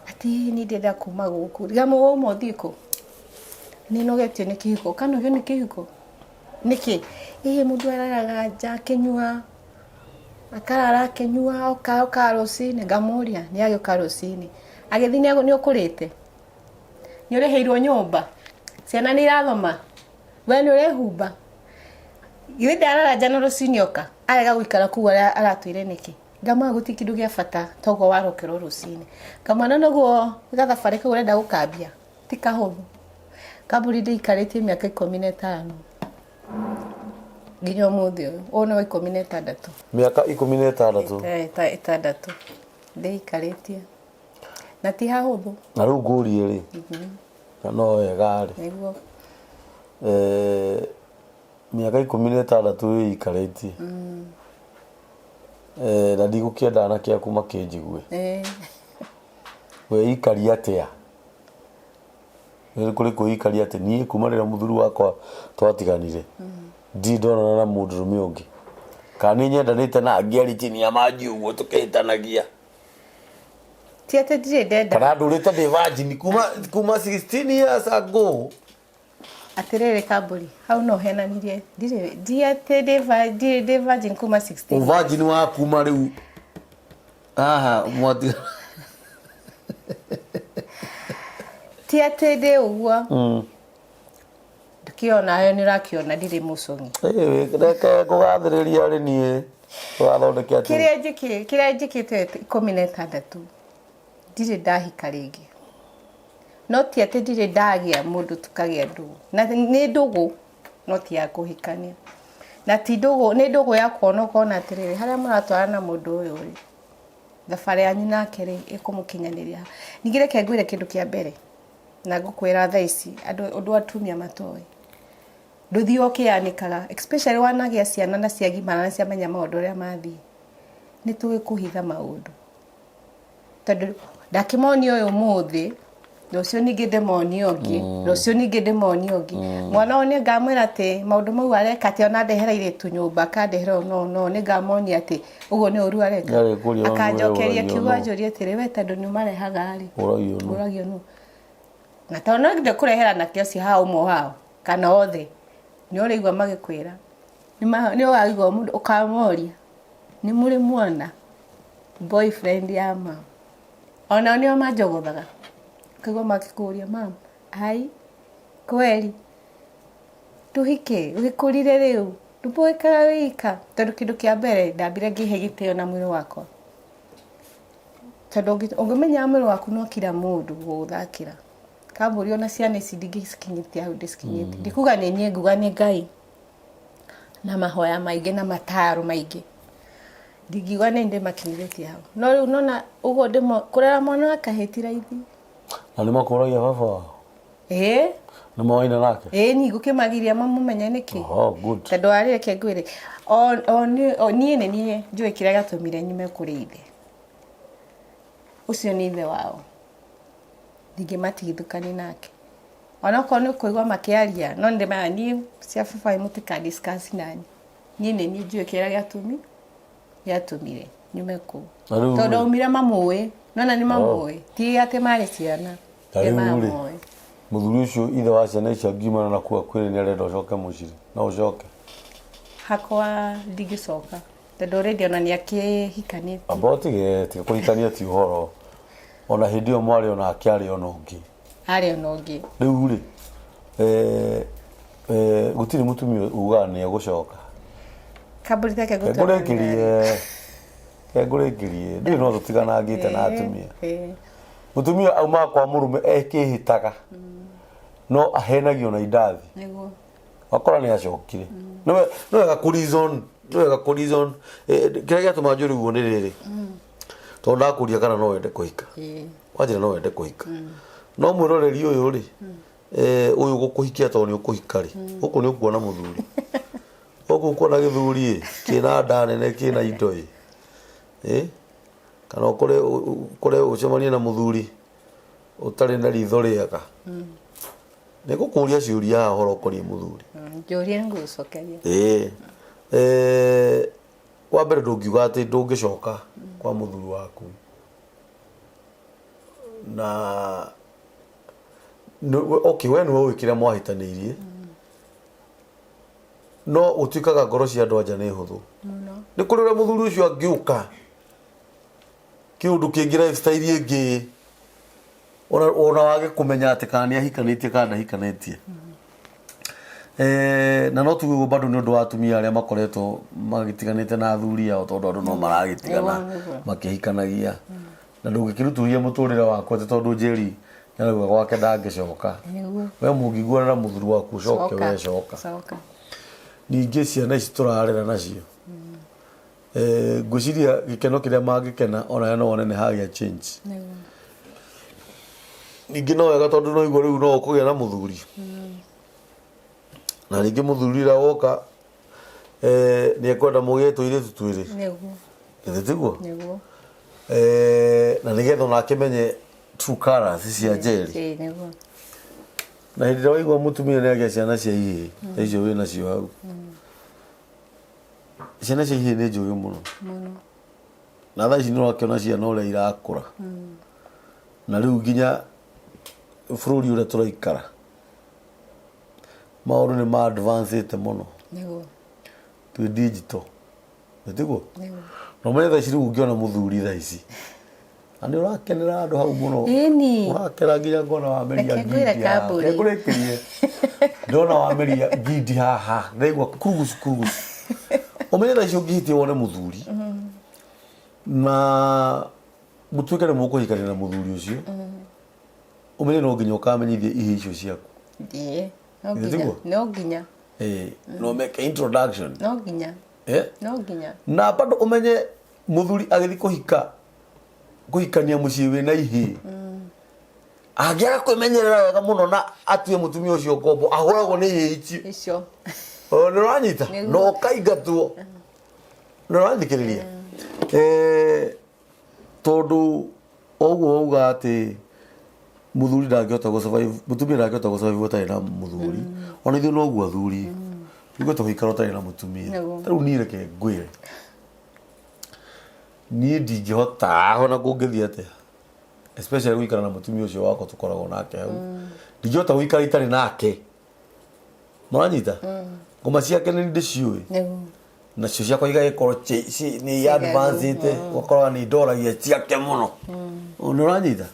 atĩ niĩ ndĩrenda kuma gũkũ. Ngamũria, "Wauma ũthiĩ kũ?" "Nĩ nogetio nĩ kĩhiko." "Ũkanogio nĩ kĩhiko nĩkĩ?" "Ĩĩ, mũndũ araraga nja akĩnyua, akarara akĩnyua, oka rũcinĩ." Ngamũria, nĩ agĩũka rũcinĩ agĩthiĩ, nĩ ũkũrĩte, nĩ ũrĩhĩirwo nyũmba, ciana nĩ irathoma, we nĩ ũrehumba, githĩ ndarara nja na rũcinĩ oka arega gũikara kũu aratũire nĩkĩ?" Ngamwĩra, "Gũtirĩ kĩndũ gĩa bata toguo warokera rũcinĩ." Ngamwĩra, "Noguo gathabarĩ kau ũrenda gũkambia ti kahũthũ." Kambuni ndĩikarĩtie mĩaka 15 nginya ũmũthĩ ũyũ, ũyũ nĩ wa 16. Mĩaka 16. 6 ndĩikarĩtie na ti hahũthũ. Na rĩu ngũrie rĩ, na no wega rĩ, Nĩguo. Mĩaka 16 wĩikarĩtie, na ndigũkĩenda anake aku makĩnjigue, weikaria atĩa? Nĩ kũrĩ kwĩikaria atĩ niĩ kuma rĩrĩa mũthuri wakwa twatiganire, ndirĩ ndonana na mũndũrũme ũngĩ, kana nĩ nyendanĩte na angĩ arĩ chini ya maji ũguo tũkĩhĩtanagia? Ti atĩ ndirĩ ndenda. Kana ndũrĩte ndĩ virgin kuma 16 years ago? Atĩrĩrĩ kambũri, hau no henanirie, ndirĩ, ndi atĩ ndirĩ ndĩ virgin kuma 16. Ũvirgin wa kuma rĩu haha mwati. Ti atĩ ndĩ ũguo. Ndũkĩona yo, nĩ ũrakĩona ndirĩ mũcong'i. Reke ngũgathĩrĩria rĩ, niĩ ũgathondeke atĩ Kĩrĩa njĩkĩte 16, ndirĩ ndahika rĩngĩ. No ti atĩ ndirĩ ndagĩa mũndũ tũkagĩa ndũgũ, na nĩ ndũgũ no ti ya kũhikania, na ti ndũgũ, nĩ ndũgũ ya kuona, ũkona atĩrĩrĩ, harĩa mũratwarana na mũndũ ũyũ rĩ, thabarĩ yanyu nake rĩ, ĩkũmũkinyanĩria ha. Ningĩ reke ngwĩre kĩndũ kĩa mbere, na ngũkwĩra thaa ici andũ, ũndũ atumia matoĩ, ndũthiĩ ũkĩanĩkaga, especially wanagĩa ciana na ciagimara na ciamenya maũndũ ũrĩa mathiĩ, nĩ tũĩ kũhitha maũndũ, tondũ ndakĩmonia ũyũ ũmũthĩ, rũciũ ningĩ ndĩmonie ũngĩ, rũciũ ningĩ ndĩmonie ũngĩ. Mwana ũyũ nĩ ngamwĩra atĩ maũndũ mau areka, atĩ ona ndehera airĩtu nyũmba, akandehera ũũ, no nĩ ngamonia atĩ ũguo nĩ ũru areka. Nĩarĩkũria nũ Akanjokeria ũragio kiugo, nũ. anjũrie atĩrĩ, "We, tondũ nĩ ũmarehaga rĩ, Ũragio nũ?" Ũragio nũ? Na tondũ no ndĩkũrehera anake acio haha, ũmwe wao kana othe, nĩ ũrĩigua magĩkwĩra, nĩ ũkaigua mũndũ ũkamoria, "Nĩ mũrĩ muona boyfriend ya mama?" Onao nĩo manjogothaga, ũkaigua makĩkũria, "Mam, ai kweli tũhike ũgĩkũrire rĩu ndũboekaga wĩika?" Tondũ kĩndũ kĩa mbere ndambire ngĩhe gĩtĩo na mwĩrĩ wakwa, tondũ ũngĩmenya mwĩrĩ waku no kira mũndũ gũgũthakĩra. Kambũri, ona ciana ici ndingĩcikinyĩtie hau ndĩcikinyĩtie. Ndikuga nĩ niĩ, nguga nĩ Ngai na mahoya maingĩ na mataro maingĩ. Ndingiuga nĩ ndĩmakinyithĩtie hau, no rĩu nona ũguo ndĩmo kũrera mwana wa kahĩĩ ti raithi. Na nĩ makũragia baba wao? Ĩĩ. Nĩ moaine nake? Ĩĩ, niĩ ngũkĩmagiria mamũmenye nĩkĩ? Oh, good. Tondũ warĩ, reke ngwĩre, o niĩ nĩ niĩ njũĩ kĩrĩa gĩatũmire nyume kũrĩ ithe. Ũcio nĩ ithe wao, ndingĩmatigithũkania nake. Onokorwo nĩ ũkũigua makĩaria, no nĩndĩmeraga niĩ cia baba wanyu mũtika discuss naniĩ. Niĩ nĩ niĩ njũĩ kĩrĩa gĩatũmi gĩatũmire nyume kũu. Na rĩu Tondũ rĩ? aumire mamũĩ, nona nĩ mamũĩ, ti atĩ marĩ ciana, Na nĩ rĩu rĩ, mamũĩ. Mũthuri ũcio ithe wa ciana icio angiumana na kuu akwĩre nĩ arenda ũcoke mũciĩ, no ũcoke? Hakwa ndingĩcoka tondũ already ona nĩ akĩhikanĩtie. Amba ũtige tiga kũhikania ti ũhoro. Ona hĩndĩ ĩyo mwarĩ onake arĩ ona ũngĩ. Arĩ ona ũngĩ. Rĩu rĩ, eh, eh, gũtirĩ mũtumia ugaga nĩ egũcoka. Kambũri take Ke ngũrĩkĩrie, ke ngũrĩkĩrie. Ndũĩ no tũtiganangĩte na atumia. Mũtumia aumaga kwa mũrũme ekĩhĩtaga no ahenagio na indathi. Nĩguo. Wakora nĩ acokire. Nĩ wega kũ reason, nĩ wega kũ reason. Kĩrĩa gĩatũma njũrie ũguo nĩ rĩrĩ. Tondũ ndakũria kana no wende kũhika. Wanjĩra no wende kũhika. No mwĩroreri ũyũ rĩ, ũyũ ũgũkũhikia tondũ nĩ ũkũhika rĩ, gũkũ nĩ ũkuona mũthuri. Gũkũ ũkuona gĩthuri ĩ, kĩna nda nene kĩna indo ĩ. Kana ũkore ũkore ũcemanie na mũthuri ũtarĩ na ritho rĩega. Nĩ ngũkũria ciũria haha ũhoro ũkoniĩ mũthuri. Njũria ngũgũcokeria. Ĩĩ. Wa mbere ndũngiuga atĩ ndũngĩcoka kwa mũthuri waku. Na okay, we nĩwe ũĩ kĩrĩa mwahĩtanĩirie. No gũtuĩkaga ngoro cia andũ anja nĩ hũthũ. Nĩ kũrĩ ũrĩa mũthuri ũcio angĩũka kĩũndũ kĩngĩ lifestyle ĩngĩ ona wage kũmenya atĩ kana nĩ ahikanĩtie kana ndahikanĩtie. Na no tuge ũguo bado nĩ ũndũ wa atumia arĩa makoretwo magĩtiganĩte na athuri ao tondũ andũ no maragĩtigana makĩhikanagia. Na ndũngĩkĩrutũhia mũtũrĩre waku atĩ tondũ Njeri nĩarauga gwake ndangĩcoka. We mũngĩiguana na mũthuri waku ũcoke we coka. Ningĩ ciana ici tũrarera nacio ngwĩciria gĩkeno kĩrĩa mangĩkena onawe no wone nĩ hagĩa change. Ningĩ no wega tondũ no igua rĩu no ũkũgĩa na mũthuri. Na ningĩ mũthuri ũrĩa woka nĩ ekwenda mũgĩe tũirĩtu twĩrĩ. Githĩ tiguo? Na nĩgetha onake menye true colours cia Njeri. Na hĩndĩ ĩrĩa waigua mũtumia nĩ agĩa ciana cia ihĩĩ, ta icio wĩ nacio hau. Ciana cia ihĩĩ nĩ njũgĩ mũno. Na thaa ici nĩ ũrakĩona ciana ũrĩa irakũra. Na rĩu nginya bũrũri ũrĩa tũraikara, maũndũ nĩ ma advance mũno. Twĩ digital. Nĩ tiguo? Na ũmenye thaa ici rĩu ũngĩona mũthuri thaa ici, na nĩ ũrakenera andũ hau mũno. Ĩni. Ũrakena nginya ngona wameria Reke ngwĩre ngindi haha. kambũri. Reke ngũrĩkĩrie. Ndona wameria ngindi haha. Ndaigua kurugucu kurugucu. Ũmenye thaa ici ũngĩhĩtia wone mũthuri. Na mũtuĩke nĩ mũkũhikania na mũthuri ũcio. Ũmenye no nginya ũkamenyithia ihĩĩ icio ciaku. Ĩĩ. No Githĩ nginya. tiguo? No nginya. Ĩĩ. No meke introduction. No nginya. No nginya. Na bado ũmenye mũthuri agĩthiĩ kũhika kũhikania mũciĩ wĩna ihĩĩ. Angĩaga kwĩmenyerera wega mũno na atue mũtumia ũcio ngombo ahũragwo nĩ ihĩĩ icio. Icio. O, nĩ ũranyita? Nĩguo. Na ũkaingatwo. Nĩ ũrathikĩrĩria? Tondũ ũguo wauga atĩ mũthuri ndangĩhota gũ survive, mũtumia ndangĩhota gũ survive ũtarĩ na mũthuri. Ona ithuĩ noguo athuri. Ndũngĩhota gũikara ũtarĩ na mũtumia. Nĩguo. Ta rĩu niĩ reke ngwĩre. Niĩ ndingĩhota ona kũngĩthiĩ atĩa. Especially gũikara na mũtumia ũcio wakwa tũkoragwo nake hau. Ndingĩhota gũikara itarĩ nake. Mũranyita? Ngoma ciake nĩ ndĩciũĩ. Nĩguo. Nacio ciakwa igagĩkorwo nĩ advance-ĩte, ũgakoraga nĩ ndoragia ciake mũno. Nĩ ũranyita?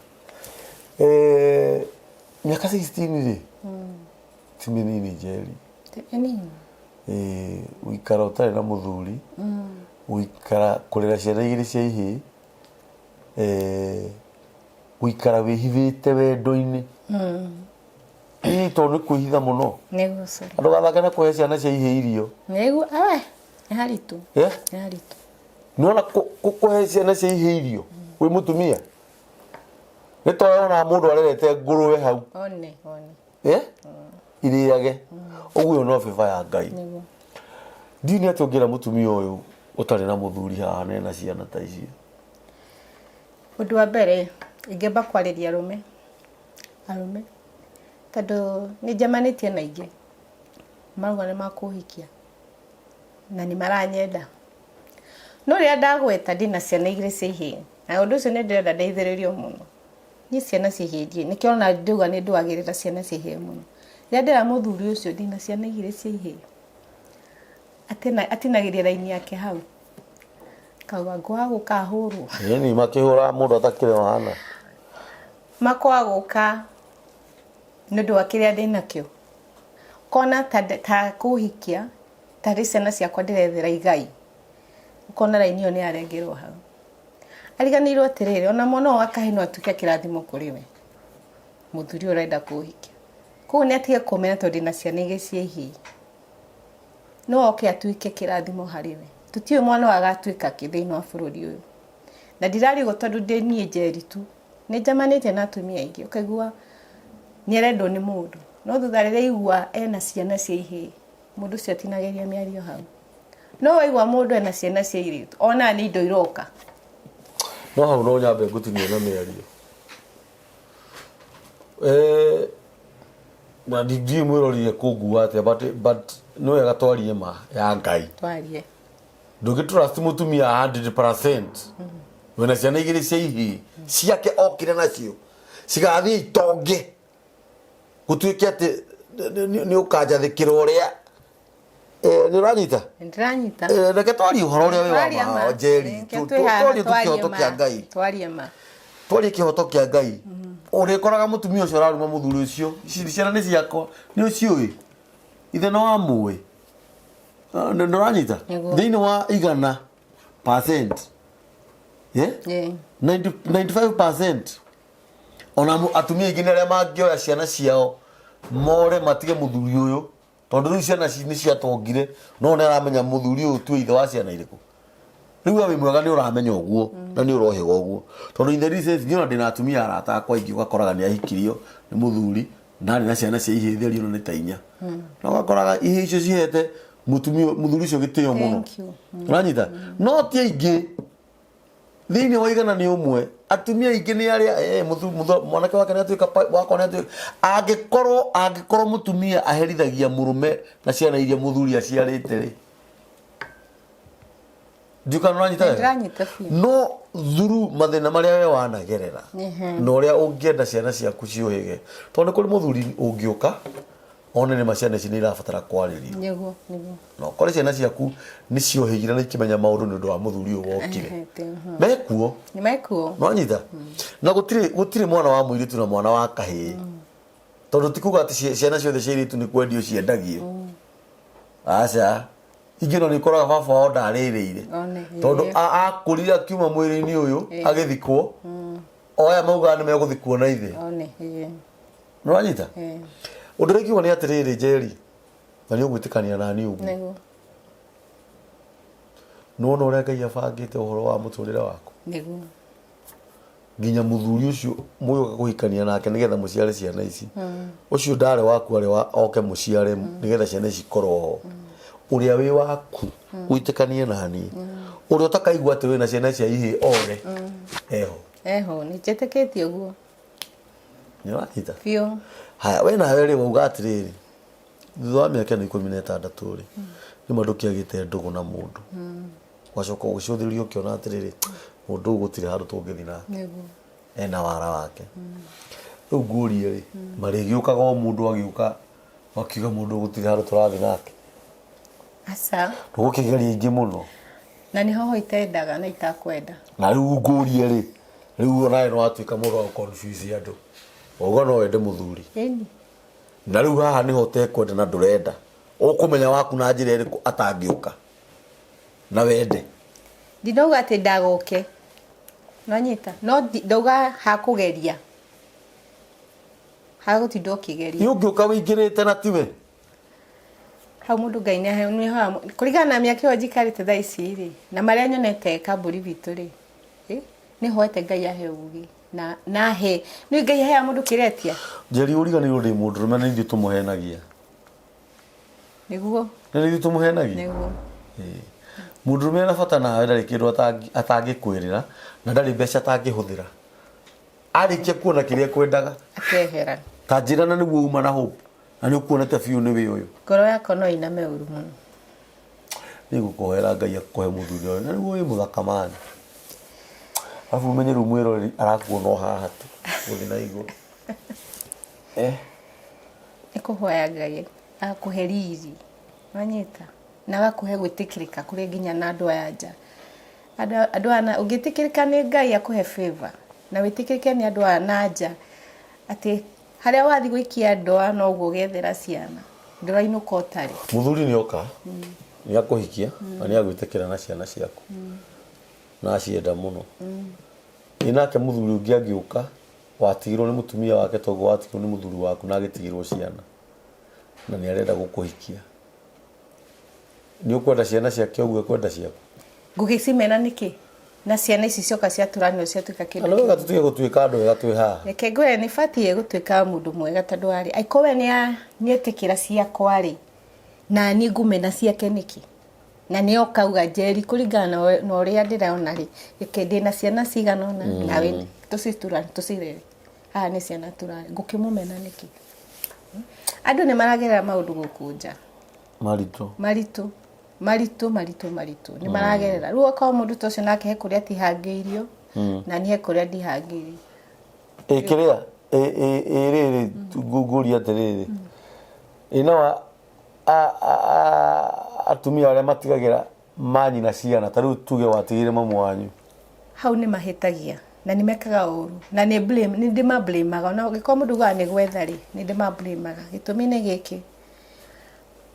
Mĩaka 16 rĩ, ti mĩnini Njeri. Ti mĩnini. Gũikara ũtarĩ na mũthuri, gũikara kũrera ciana igĩrĩ cia ihĩĩ, gũikara wĩhithĩte wendo-inĩ. Ĩĩ tondũ nĩ kwĩhitha mũno. Nĩguo sorry. Andũ gathake na kũhe ciana cia ihĩĩ irio. Nĩguo, awe, nĩ haritũ. Nĩ haritũ. Nĩwona kũhe ciana cia ihĩĩ irio wĩ mũtumia? Nĩ ta ũrĩa wonaga mũndũ arerete ngũrũwe hau. One, one. Irĩage. Ũguo ĩyo no favor ya Ngai. Nĩguo. Ndiũĩ nĩ atĩa ũngĩra mũtumia ũyũ ũtarĩ na mũthuri haha na ena ciana ta icio. Ũndũ wa mbere ingĩamba kwarĩria arũme, arũme tondũ nĩ njemanĩtie na aingĩ marauga nĩ makũhikia na nĩ maranyenda. No rĩrĩa ndagweta ndĩna ciana igĩrĩ cia ihĩĩ na ũndũ ũcio nĩ ndĩrenda ndeithĩrĩrio mũno. Niĩ ciana cia ihĩĩ ndiũĩ, nĩkĩo ũrona ndauga nĩ ndũagĩrĩra ciana cia ihĩĩ mũno. Rĩrĩa ndĩra mũthuri ũcio ndĩna ciana igĩrĩ cia ihĩĩ, atinagĩria raini yake hau. Kauga ngwaga gũka hũrwo. Ĩni makĩhũraga mũndũ atakĩrĩ wana. Makwaga gũka nĩ ũndũ wa kĩrĩa ndĩnakĩo. Kona ta, ta kũhikia tarĩ ciana ciakwa ndĩrethera igai. Ũkona raini ĩyo nĩ yarengerwo hau. Ariganĩirwo atĩrĩrĩ, ona mwana ũyũ wa kahĩĩ no atuĩke kĩrathimo kũrĩ we. Mũthuri ũyũ ũrenda kũhikia. Koguo nĩ atige kũmena tondũ ndĩna ciana igĩrĩ cia ihĩĩ. No oke atuĩke kĩrathimo harĩ we. Tũtiũĩ mwana ũyũ agatuĩka kĩ thĩinĩ wa bũrũri ũyũ. Na ndiraria ũguo tondũ ndĩ niĩ Njeri tu. Nĩ njemanĩtie na atumia aingĩ ũkaigua nĩ arendwo nĩ mũndũ. No thutha rĩrĩa aigua ena ciana cia ihĩĩ, mũndũ ũcio atinagĩria mĩario hau. No waigua mũndũ ena ciana cia airĩtu, onaga nĩ indo iroka. No hau no nyambe ngũtinie na mĩario. Eh, na ndiũĩ mwĩrori ekũngua atĩa but, but nĩ wega twarie ma ya Ngai. Twarie. Ndũngĩ trust mũtumia 100% wĩna ciana igĩrĩ cia ihĩĩ ciake okire nacio cigathiĩ itonge gũtuĩke atĩ nĩ ũkanjathĩkĩra ũrĩa nĩ ũranyita. Nĩndĩranyita. Reke twarie ũhoro ũrĩa wĩ wa Twarie ma ma. Njeri. Reke Tu- twĩ haha twarie tu twarie kĩhoto ma. kĩa Ngai. Twarie ma. Twarie kĩhoto kĩa Ngai. Ũrĩkoraga mũtumia ũcio ũraruma mũthuri ũcio, ici ciana nĩ ciakwa, nĩ ũciũĩ? Ithe nĩ wamũĩ? Nĩ ũranyita? Nĩguo. Thĩinĩ wa igana percent, yeah? Ĩĩ. 90 95% ona atumia aingĩ nĩ arĩa mangĩoya ciana ciao more matige mũthuri ũyũ tondũ rĩu ciana nĩ ciatongire no nĩ aramenya mũthuri ũyũ tuĩ ithe wa ciana irĩkũ. Rĩu we wĩ mwega nĩ ũramenya ũguo na nĩ ũrohĩga ũguo tondũ in the recent niĩ ona ndĩna atumia arata akwa aingĩ ũgakoraga nĩ ahikirio nĩ mũthuri na arĩ na ciana cia ihĩĩ theri ona nĩ ta inya na ũgakoraga ihĩĩ icio cihete mũtumia mũthuri ũcio gĩtĩo mũno. Thank you. Ũranyita? No ti aingĩ thĩinĩ wa igana nĩ ũmwe. Atumia aingĩ nĩ arĩa mwanake wake nĩ atuĩka wakwa nĩ atuĩka. Angĩkorwo angĩkorwo mũtumia aherithagia mũrũme na ciana iria mũthuri aciarĩte rĩ, ndiũ kana ũranyita wega? Ndĩranyita biũ. No through mathĩna marĩa we wanagerera na ũrĩa ũngĩenda ciana ciaku ciũhĩge, tondũ nĩ kũrĩ mũthuri ũngĩũka one nĩ ma ciana ici nĩ irabatara kwarĩrio. Nĩguo, nĩguo. Na ũkore ciana ciaku nĩ ciohĩgire na ikĩmenya maũndũ nĩ ũndũ wa mũthuri ũyũ wokire. Ehe, Mekuo. Nĩ mekuo. Nĩwanyita? Na gũtirĩ gũtirĩ mwana wa mũirĩtu na mwana wa kahĩĩ. Tondũ ti kuga atĩ ciana ciothe cia airĩtu nĩ kwendio ciendagio. Aca. Ingĩ no nĩ ũkoraga baba wao ndarĩrĩire. One, Tondũ ĩĩ. akũrire akiuma mwĩrĩ-inĩ ũyũ Ĩĩ. agĩthikwo. O aya maugaga nĩ megũthikwo na ithe. One, ĩĩ. Nĩwanyita? Ĩĩ. Ũndũ ũrĩa ingiuga nĩ atĩrĩrĩ Njeri, na nĩ ũgwĩtĩkania na niĩ ũguo. Nĩguo. Nĩwona ũrĩa Ngai abangĩte ũhoro wa mũtũrĩre waku? Nĩguo. Nginya mũthuri ũcio mũgĩũka kũhikania nake nĩgetha mũciare ciana ici. Ũcio ndarĩ waku arĩ wa oke mũciare nĩgetha ciana ici ikorwo ho. Ũrĩa wĩ waku wĩtĩkanie na niĩ. Ũrĩa ũtakaigua atĩ wĩna ciana cia ihĩĩ ore eho. Eho, nĩ njĩtĩkĩtie ũguo. Nĩ ũranyita? Biũ. Haya, we nawe rĩ wauga atĩrĩrĩ, thutha wa mĩaka ĩno 16 rĩ, nĩma ndũkĩagĩte ndũgũ na mũndũ. Ũgacoka ũgĩcũthĩrĩria ũkĩona atĩrĩrĩ, mũndũ ũyũ gũtirĩ handũ tũngĩthiĩ nake. Nĩguo. Ena wara wake. Rĩu ngũrie rĩ, marĩgĩũkaga o mũndũ agĩũka makiuga mũndũ gũtirĩ handũ tũrathiĩ nake. Aca. Ndũgũkĩgeria ingĩ mũno. Na nĩho ho itendaga na itakwenda. Na rĩu ngũrie rĩ, rĩu onawe nĩ watuĩka mũndũ wa confuse andũ. Wauga no wende mũthuri. Ĩni. Na rĩu haha nĩho ũtekwenda na ndũrenda. Ũkũmenya waku na njĩra ĩrĩkũ atangĩũka na wende. Ndinauga atĩ ndagoke. Nonyita? No ndauga hakũgeria. Hagũtinda ũkĩgeria. Ĩ ũngĩũka wĩingĩrĩte na tiwe? Hau mũndũ Ngai nĩ aheaga kũringana na mĩaka ĩyo njikarĩte thaa ici rĩ, na marĩa nyonete kambũri gwitũ rĩ, nĩ hoete Ngai ahe ũgĩ na na ahe nĩ Ngai aheaga mũndũ kĩretia. Njeri ũriganĩirwo ndĩ mũndũrũme na ithuĩ tũmũhenagia. Nĩguo. Nĩ ithuĩ tũmũhenagia. Nĩguo. Mũndũrũme ena bata nawe ndarĩ kĩndũ atangĩkwĩrĩra na ndarĩ mbeca atangĩhũthĩra. Arĩkia kuona kĩrĩa ekwendaga. Akehera. Ta njĩra na nĩguo uma na hope na nĩ ũkuonete biũ nĩ wĩ ũyũ. Ngoro yakwa no ĩiname ũru mũno. Nĩ ngũkũhoera Ngai akũhe mũthuri ũyũ na nĩguo wĩ mũthaka mani. Arabu ũmenye rĩu mwĩroreri arakuona o haha tu gũthiĩ na igũrũ. Eh. Nĩ kũhoya Ngai akũhe riri. Wanyita? Na agakũhe gwĩtĩkĩrĩka kũrĩ nginya na andũ aya nja. Andũ aya na ũngĩtĩkĩrĩka nĩ Ngai akũhe favor na wĩtĩkĩrĩke nĩ andũ aya na nja atĩ harĩa wathiĩ gũikia ndoa noguo ũgethera ciana ndũrainũka ũtarĩ. Mũthuri nĩ oka nĩ akũhikia na nĩ agwĩtĩkĩra na ciana ciaku na acienda mũno. Ĩ nake mũthuri ũngĩ angĩũka watigirwo nĩ mũtumia wake toguo watigirwo nĩ mũthuri waku na agĩtigĩrwo ciana na nĩ arenda gũkũhikia. Nĩ ũkwenda ciana ciake ũguo ekwenda ciaku? Ngũgĩcimena nĩkĩ? Na ciana ici cioka ciatũranio ciatuĩka kĩndũ Na nĩ wega tũtige gũtuĩka andũ ega twĩ haha. Reke ngwĩre nĩ batiĩ gũtuĩka mũndũ mwega tondũ warĩ angĩkorwo we nĩetĩkĩra ciakwa rĩ, na niĩ ngũmena ciake nĩkĩ? Na nĩ oka auga Njeri kũringana na ũrĩa ndĩrona rĩ, reke ndĩna ciana cigana ũna nawe tũcituranie tũcirere. Haha nĩ ciana tũrarera, ngũkĩmũmena nĩkĩ? Andũ nĩ maragerera maũndũ gũkũ nja. Maritũ. Maritũ. Maritũ, maritũ, maritũ. Nĩ maragerera. Rĩu okorwo mũndũ ta ũcio nake he kũrĩa atihangĩirio, na niĩ he kũrĩa ndihangĩirio. Ĩ kĩrĩa, ĩ ĩ ĩ rĩrĩ, ngũria atĩrĩrĩ, ĩ no atumia arĩa matigagĩra manyina ciana, ta rĩu tuge watigĩire mamu wanyu. Hau nĩ mahĩtagia na nĩ mekaga ũru na nĩ blame, nĩ ndĩma-blame-aga ona ũngĩkorwo mũndũ augaga nĩ gwetha rĩ, nĩ ndĩma-blame-aga. Gĩtũmi nĩ gĩkĩ,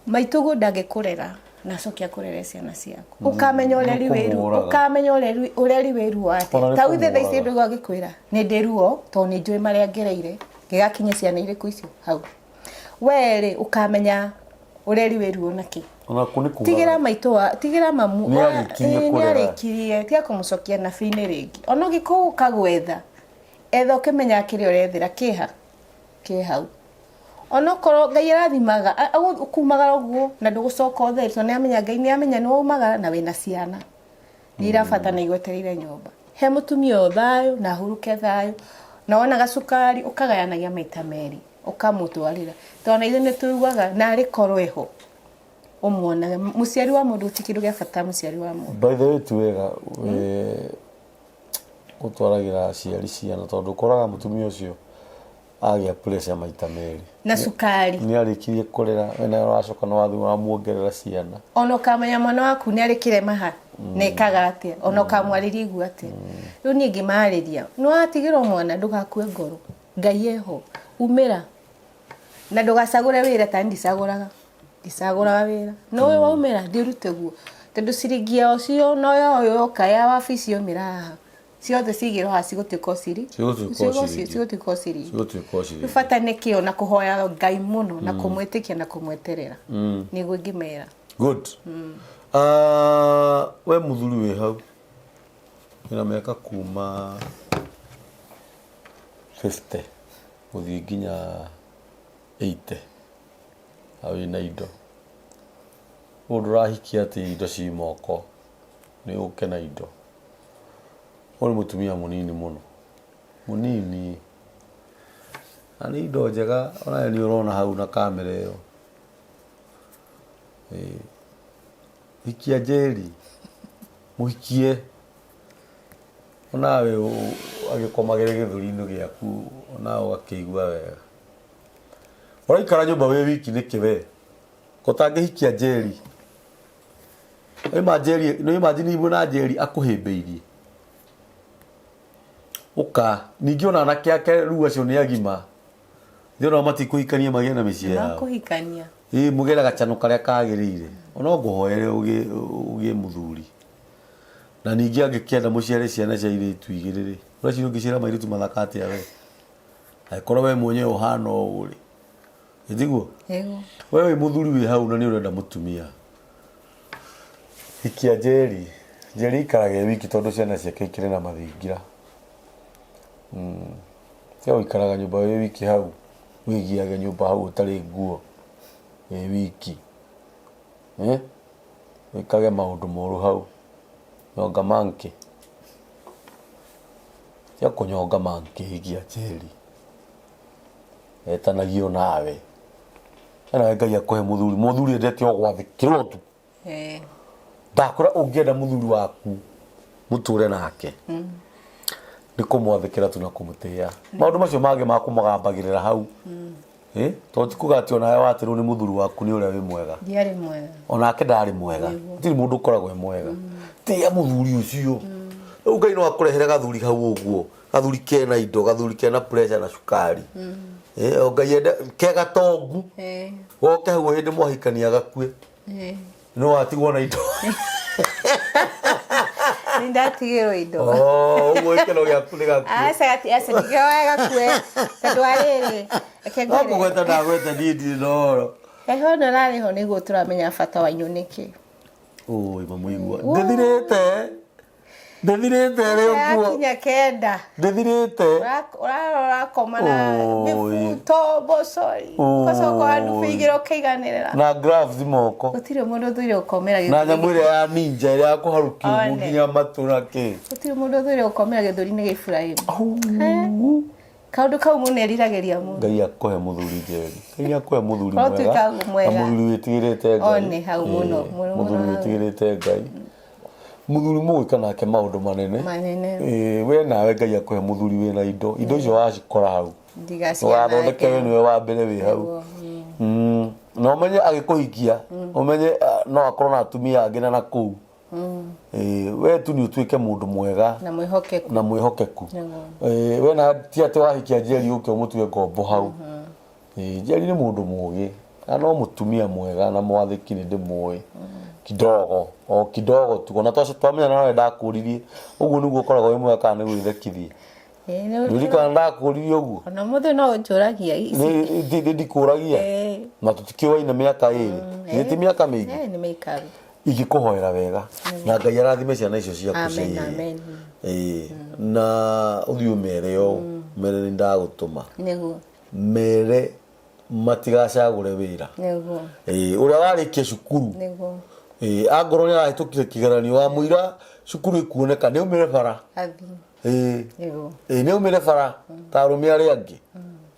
maitũguo ndangĩkũrera na acoke akũrere ciana ciaku. Ũkamenya ũreri wĩ ruo, ũkamenya ũreri ũreri wĩ ruo atĩa. Ta rĩu thaa ici ndũigua ngĩkwĩra nĩ ndĩ ruo tondũ nĩ njũĩ marĩa ngereire ngĩgakinyia ciana irĩkũ icio hau. We rĩ ũkamenya ũreri wĩ ruo na kĩ. Onakuo nĩ kugaga. Tigĩra maitũ wa tigĩra mamu Nĩ arĩkirie nĩ kũrera. arĩkirie tiga kũmũcokia nabi-inĩ rĩngĩ. Ona ũngĩkorwo ũka gwetha etha ũkĩmenyaga kĩrĩa ũrethera kĩha kĩ hau. Onokorwo Ngai arathimaga ũkumagara ũguo na ndũgũcoka ũtheri tondũ nĩamenya Ngai nĩamenya nĩwaumagara na wĩna ciana nĩ irabatara na igwetereire nyũmba. He mũtumia ũyũ thayũ na ahurũke thayũ na wona gacukari ũkagayanagia maita merĩ ũkamũtwarĩra tondũ ona ithuĩ nĩtũiguaga narĩ korwo ĩho ũmuonage. Mũciari wa mũndũ gũtirĩ kĩndũ gĩa bata mũciari wa mũndũ. By the way ti wega gũtwaragĩra aciari ciana tondũ ũkoraga mũtumia ũcio agĩa pressure maita merĩ. Na cukari. Nĩ arĩkirie kũrera we nawe ũracoka nĩ wathiĩ wamuongerera ciana. Ona ũkamenya mwana waku nĩ arĩ kĩrema ha na ekaga atĩa ona ũkamwarĩria igua atĩa. Rĩu niĩ ngĩmarĩria nĩ watigĩrwo mwana ndũgakue ngoro Ngai eho umĩra na ndũgacagũre wĩra ta ndicagũraga ndicagũraga wĩra no ũyũ waumĩra thiĩ ũrute guo tondũ ciringi ya ũcio no ya ũyũ yoka ya wabici yaumĩra haha ciothe cigĩrwo haha cigũtuĩka o ciri Cigũtuĩka o ciringi. cigũtuĩka o ciringi Cigũtuĩka o ciringi. Rĩu bata nĩ kĩo na kũhoya Ngai mũno na kũmwĩtĩkia na kũmweterera nĩguo ingĩmera. Good. Ah, we mũthuri wĩ hau wĩna mĩaka kuma 50 gũthiĩ nginya 80 na wĩna indo ũguo ndũrahikia atĩ indo ci moko nĩ ũke na indo. Ũyũ nĩ mũtumia mũnini mũno, mũnini. Na nĩ indo njega onawe nĩ ũrona hau na kamera ĩyo. Ĩĩ. Hikia Njeri, mũhikie. Onawe agĩkomagĩre gĩthũri-inĩ gĩaku onawe ũgakĩigua wega. Ũraikara nyũmba wĩ wiki nĩkĩ we? Ũtangĩhikia Njeri. Nĩ Njeri, nĩ imagine mwĩna Njeri akũhĩmbĩirie. Ũka, ningĩ ona anake ake rĩu acio nĩ agima. Ithuĩ onao matikũhikania magĩe na mĩciĩ yao. Makũhikania. Ĩĩ mũgĩe na gacano karĩa kagĩrĩire. Ona no ngũhoere ũgĩe mũthuri. Na ningĩ angĩkĩenda mũciare ciana cia airĩtu igĩrĩ rĩ, ũreciria ũngĩciara mairĩtu mathaka atĩa we? Angĩkorwo we mwenyewe ũhana ũũ rĩ, ĩ tiguo? Nĩguo. We wĩ mũthuri wĩ hau na nĩ ũrenda mũtumia. Hikia Njeri. Njeri aikaraga e wiki tondũ ciana ciake ikĩrĩ na mathingira. Tiga gũikaraga nyũmba wĩ wiki hau, wĩgiage nyũmba hau ũtarĩ nguo wĩ wiki. Eh? Wĩkage maũndũ moru hau. Nyonga monkey. Tiga kũnyonga monkey ikia njeri. Etanagio nawe. Nawe Ngai akũhe mũthuri. Mũthuri endete o gwathĩkĩrwo tu. Eh. Ndakwĩra ũngĩenda mũthuri waku mũtũre nake nĩ kũmwathĩkĩra tu na kũmũtĩĩa. Maũndũ macio mangĩ ma kũmũgambagĩrĩra hau. Eh, tondũ ti kuga atĩ onawe watĩrwo nĩ mũthuri waku nĩ ũrĩa wĩ mwega. Ndiarĩ mwega. Onake ndarĩ mwega. Gũtirĩ mũndũ ũkoragwo e mwega. Tĩĩa mũthuri ũcio. Rĩu Ngai no akũrehere gathuri hau ũguo. Gathuri kena indo, gathuri kena pressure na cukari. Eh, o Ngai ende ke gatongu. Eh. Goke hau hĩndĩ mwahikania gakue. Eh. No watigwo na indo. Nĩ ndatigĩrwo indo. Oh, ũguo gĩkeno gĩaku nĩ gakue. Aca gati aca ndigĩoe gakue. Tondũ wa rĩrĩ, reke No ngwĩre. kũgweta ndagweta niĩ ndirĩ na ũhoro. Heho ĩno ĩrarĩ ho nĩguo tũramenya bata wa inyuĩ nĩkĩ. Oi, mamũigua. Ndĩthirĩte. Ndĩthirĩte rĩ ũguo. Yakinya kenda. Ndĩthirĩte. Ũrarora ũrakoma na Oi. mĩbuto mbocori. Ũgacoka ũrandubĩ igĩrĩ ũkaiganĩrĩra. Na gloves moko. Gũtirĩ mũndũ ũthũire gũkomera Na nyamũ gĩthũri. ĩrĩa ya ninja ĩrĩa ya kũharũkia ũguo One. nginya matũ na kĩ. Gũtirĩ mũndũ ũthũire gũkomera gĩthũri-inĩ gĩa Iburahĩmu. Kaũndũ kau mũno eriragĩria mũno. Ngai akũhe mũthuri Njeri. Ngai akũhe mũthuri Korwo mwega. tuĩka mwega. Na mũthuri wĩtigĩrĩte Ngai. One hau mũno, Ĩĩ, mũno mũno Mũthuri hau. wĩtigĩrĩte Ngai. Mũthuri mũgwĩka nake maũndũ manene. Manene. Ĩĩ, we nawe Ngai akũhe mũthuri wĩna indo. Indo icio wacikora hau. Ndigacianange. Ndũgathondeke we nĩwe wa mbere wĩ hau. Nĩguo, Na ũmenye agĩkũhikia, ũmenye no akorwo na atumia angĩ na nakũu. Ĩĩ, we tu nĩ ũtuĩke mũndũ mwega Na mwĩhokeku. na mwĩhokeku. Nĩguo. Ĩĩ, we na ti atĩ wahikia Njeri ũke ũmũtue ngombo hau. Ĩĩ, Njeri nĩ mũndũ mũgĩ na no mũtumia mwega na mwathĩki nĩ ndĩmũĩ kidogo o kidogo tu ona twamenyana nawe ndakũririe ũguo nĩguo ũkoragwo wĩ mwega kana nĩ gwĩthekithia. Ĩĩ, nĩ- Ndirikana ndakũririe ũguo. Ona mũthĩ no ũnjũragia ici. Nĩ ndikũragia Ĩĩ. na tũtikĩũaine mĩaka ĩrĩ nĩ ti mĩaka mĩingĩ Ĩĩ, nĩ mĩikaru. ingĩkũhoera wega na Ngai arathime ciana icio ciaku Amen, cia amen. Ĩĩ, na ũthiĩ ũmere ũũ mere nĩ ndagũtũma Nĩguo. mere matigacagũre wĩra Nĩguo. Ĩĩ, ũrĩa warĩkia cukuru Nĩguo. Ĩĩ, angorwo nĩ arahĩtũkire kĩgeranio wamũira cukuru ĩkuoneka nĩ aumĩre bara Athiĩ. Ĩĩ. Nĩguo. Ĩĩ, nĩ aumĩre bara ta arũme arĩa angĩ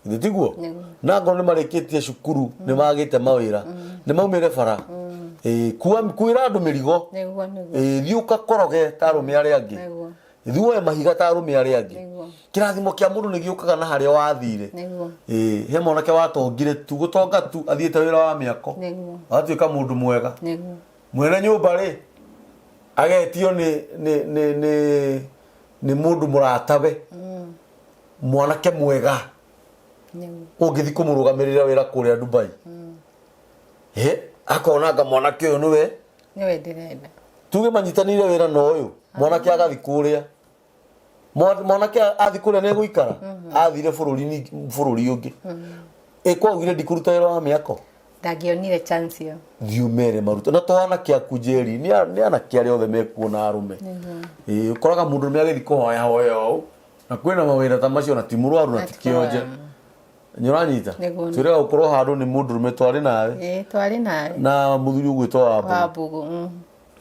Githĩ tiguo Nĩguo. na angorwo nĩ marĩkĩtie cukuru nĩ magĩte mawĩra nĩ maumĩre bara Ĩĩ, kuĩra andũ mĩrigo Nĩguo, nĩguo. Ĩĩ, thiĩ ũgakoroge ta arũme arĩa angĩ Nĩguo. Thiĩ woe mahiga ta arũme arĩa angĩ Nĩguo. Kĩrathimo kĩa mũndũ nĩ gĩũkaga na harĩa wathire. Nĩguo. Ĩĩ, he mwanake watongire tu gũtonga tu athiĩte wĩra wa mĩako. Nĩguo. Agatuĩka mũndũ mwega. Nĩguo. Mwene nyũmba rĩ agetio nĩ nĩ nĩ nĩ nĩ mũndũ mũratawe. Mwanake mwega. Nĩguo. Ũngĩthiĩ kũmũrũgamĩrĩra wĩra kũrĩa Dubai. Ĩ, akona anga mwanake ũyũ nĩwe. Nĩwe ndĩrenda. Tuge manyitanĩire wĩra na ũyũ. Mwanake agathiĩ kũrĩa. Mwanake athi kũrĩa nĩ egũikara athire bũrũri bũrũri ũngĩ ĩ kwaugire ndikũruta wĩra wa mĩako Ndangĩonire chance ĩyo. thiĩ ũmere maruta na to anake aku njeri nĩ anake arĩa othe mekuo na arũme ĩ ũkoraga mũndũ nĩ agĩthiĩ kũhoya hoya ũũ na kwĩna mawĩra ta macio na ti mũrwaru na ti kĩonje nĩ ũranyita Nĩguo. twĩrega gũkorwo handũ nĩ mũndũrũme twarĩ nawe Ĩĩ, twarĩ nawe. na mũthuri ũgwĩtwo Wambũgũ Wambũgũ.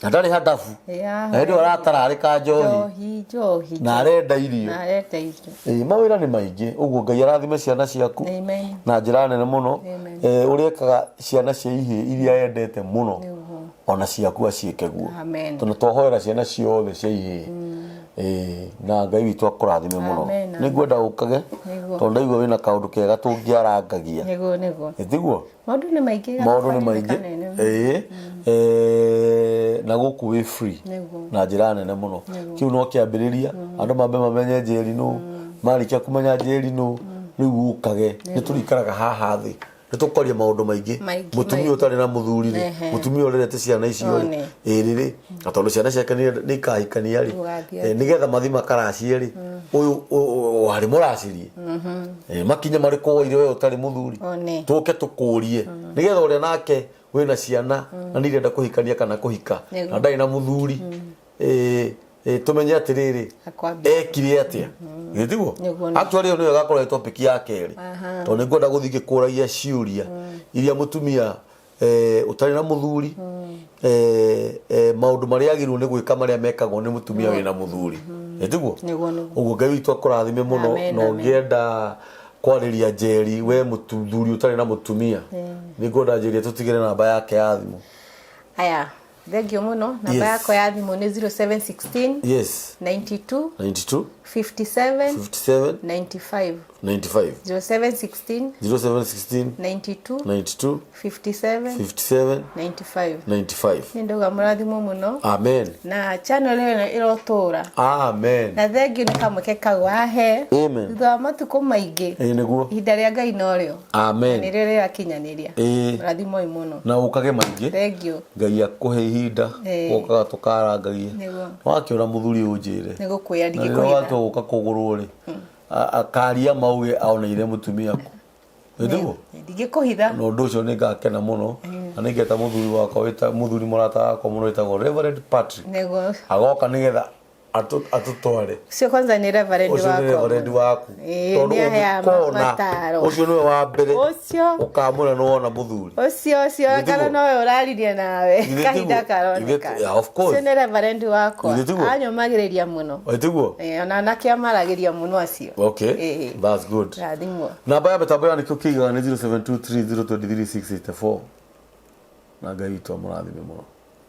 Na ndarĩ handabu Yeah. na hĩndĩ ĩyo aratararĩka njohi Njohi, njohi. na arenda irio Na arenda irio. Ĩĩ, mawĩra nĩ maingĩ ũguo Ngai arathime ciana ciaku Amen. na njĩra nene mũno Amen. Eh, ũrĩa ekaga ciana cia ihĩĩ iria endete mũno Nĩguo. ona ciaku aciĩke guo Amen. tondũ twahoera ciana ciothe cia ihĩĩ Ĩĩ, na Ngai witũ akũrathime mũno Amen, nĩ ngwenda ũkage Nĩguo. tondũ ndaigua wĩna kaũndũ kega tũngĩarangagia Nĩguo, nĩguo. Ĩ, tiguo Maũndũ nĩ maingĩ maũndũ nĩ gathabarĩ maingĩ kanene. ĩĩ Eh, na gũkũ wĩ free Nĩguo. na njĩra nene mũno kĩu no kĩambĩrĩria andũ mambe mamenye njeri nũ marĩkia kũmenya njeri nũ rĩu ũkage nĩ tũrĩikaraga haha thĩ nĩ tũkwaria maũndũ maingĩ Maingĩ, mũtumia maingĩ. ũtarĩ na mũthuri rĩ Ehe. mũtumia ũrerete ciana icio rĩ One. ĩrĩ rĩ na tondũ ciana ciake nĩ ikahikania rĩ Gũgathiĩ eh, nĩgetha mathi makaracie rĩ ũyũ warĩ mũracirie Eh, makinye marĩ kũwaire we ũtarĩ mũthuri One. tũke tũkũrie nĩgetha ũrĩa nake wĩna ciana na nĩ irenda kũhikania kana kũhika Nĩguo. na ndarĩ na mũthuri eh, eh, tũmenye atĩrĩrĩ Akwambia. ekire atĩa githĩ tiguo Nĩguo nĩ. actually ĩyo nĩyo ĩgakorwo ĩ topic ya kerĩ Aha. tondũ nĩngwenda gũthiĩ ngĩkũragia ciũria iria mũtumia eh, ũtarĩ na mũthuri Maũndũ marĩa agĩrĩirwo nĩ gwĩka marĩa mekagwo nĩ mũtumia wĩna mũthuri, ĩtiguo? Nĩguo, nĩguo. Ũguo Ngai witũ akũrathime mũno. Amen, Na amen. ũngĩenda kwarĩria Njeri, we mũthuri ũtarĩ na mũtumia, nĩ ngwenda Njeri atũtigĩre namba yake ya thimũ. Aya, thengio mũno. Namba yakwa ya thimũ nĩ 0716 92 92 57 57 95. 95. 0716 0716 92 92 57 57 95. 95. Nĩ ndauga mũrathimwo mũno Amen. Na channel ĩno ĩrotũra. Amen. Na thengio nĩ kamweke kau wahe Amen. thutha wa matukũ maingĩ. Ĩĩ, nĩguo. Ihinda rĩa Ngai norĩo Amen. nĩrĩo rĩrakinyanĩria. Mũrathimoi mũno. Na ũkage maingĩ. Thengio. Ngai akũhe ihinda. Ũkaga tũkarangagie. Nĩguo. Wakĩona mũthuri ũnjĩre. Nĩ gũkwĩra. Na rĩrĩa Ndingĩkũhitha. watua gũka kũgũrwo rĩ, akaria mauge oneire mũtumia kũ, ĩtiguo? Ndingĩkũhitha. Na ũndũ ũcio nĩ ngakena mũno, na nĩ ngeta mũthuri wakwa mũthuri mũrata wakwa mũno wĩtagwo Reverend Patrick. Agoka nĩgetha atũtware. Ũcio kwanza nĩ reverend Ũcio nĩ wakwa. reverend waku. Ĩĩ, Tondũ nĩ aheaga ũngĩkona mataro. Ũcio nĩwe wa mbere Ũcio. ũkamwĩra nĩ wona mũthuri. Ũcio Githĩ kana tiguo? nowe ũraririe nawe. Githĩ Kahinda tiguo? karoneka. Yeah, of course. Ũcio nĩ reverend wakwa. Githĩ tiguo? Anyũmagĩrĩria mũno. Ĩtiguo? Ĩĩ, ona anake amaragĩria mũno acio. Okay. Ĩĩ. That's good. Rathimwo. Namba ya mĩtambo ya nĩkĩo kĩigaga nĩ 0723023684, na Ngai witũ amũrathime mũno.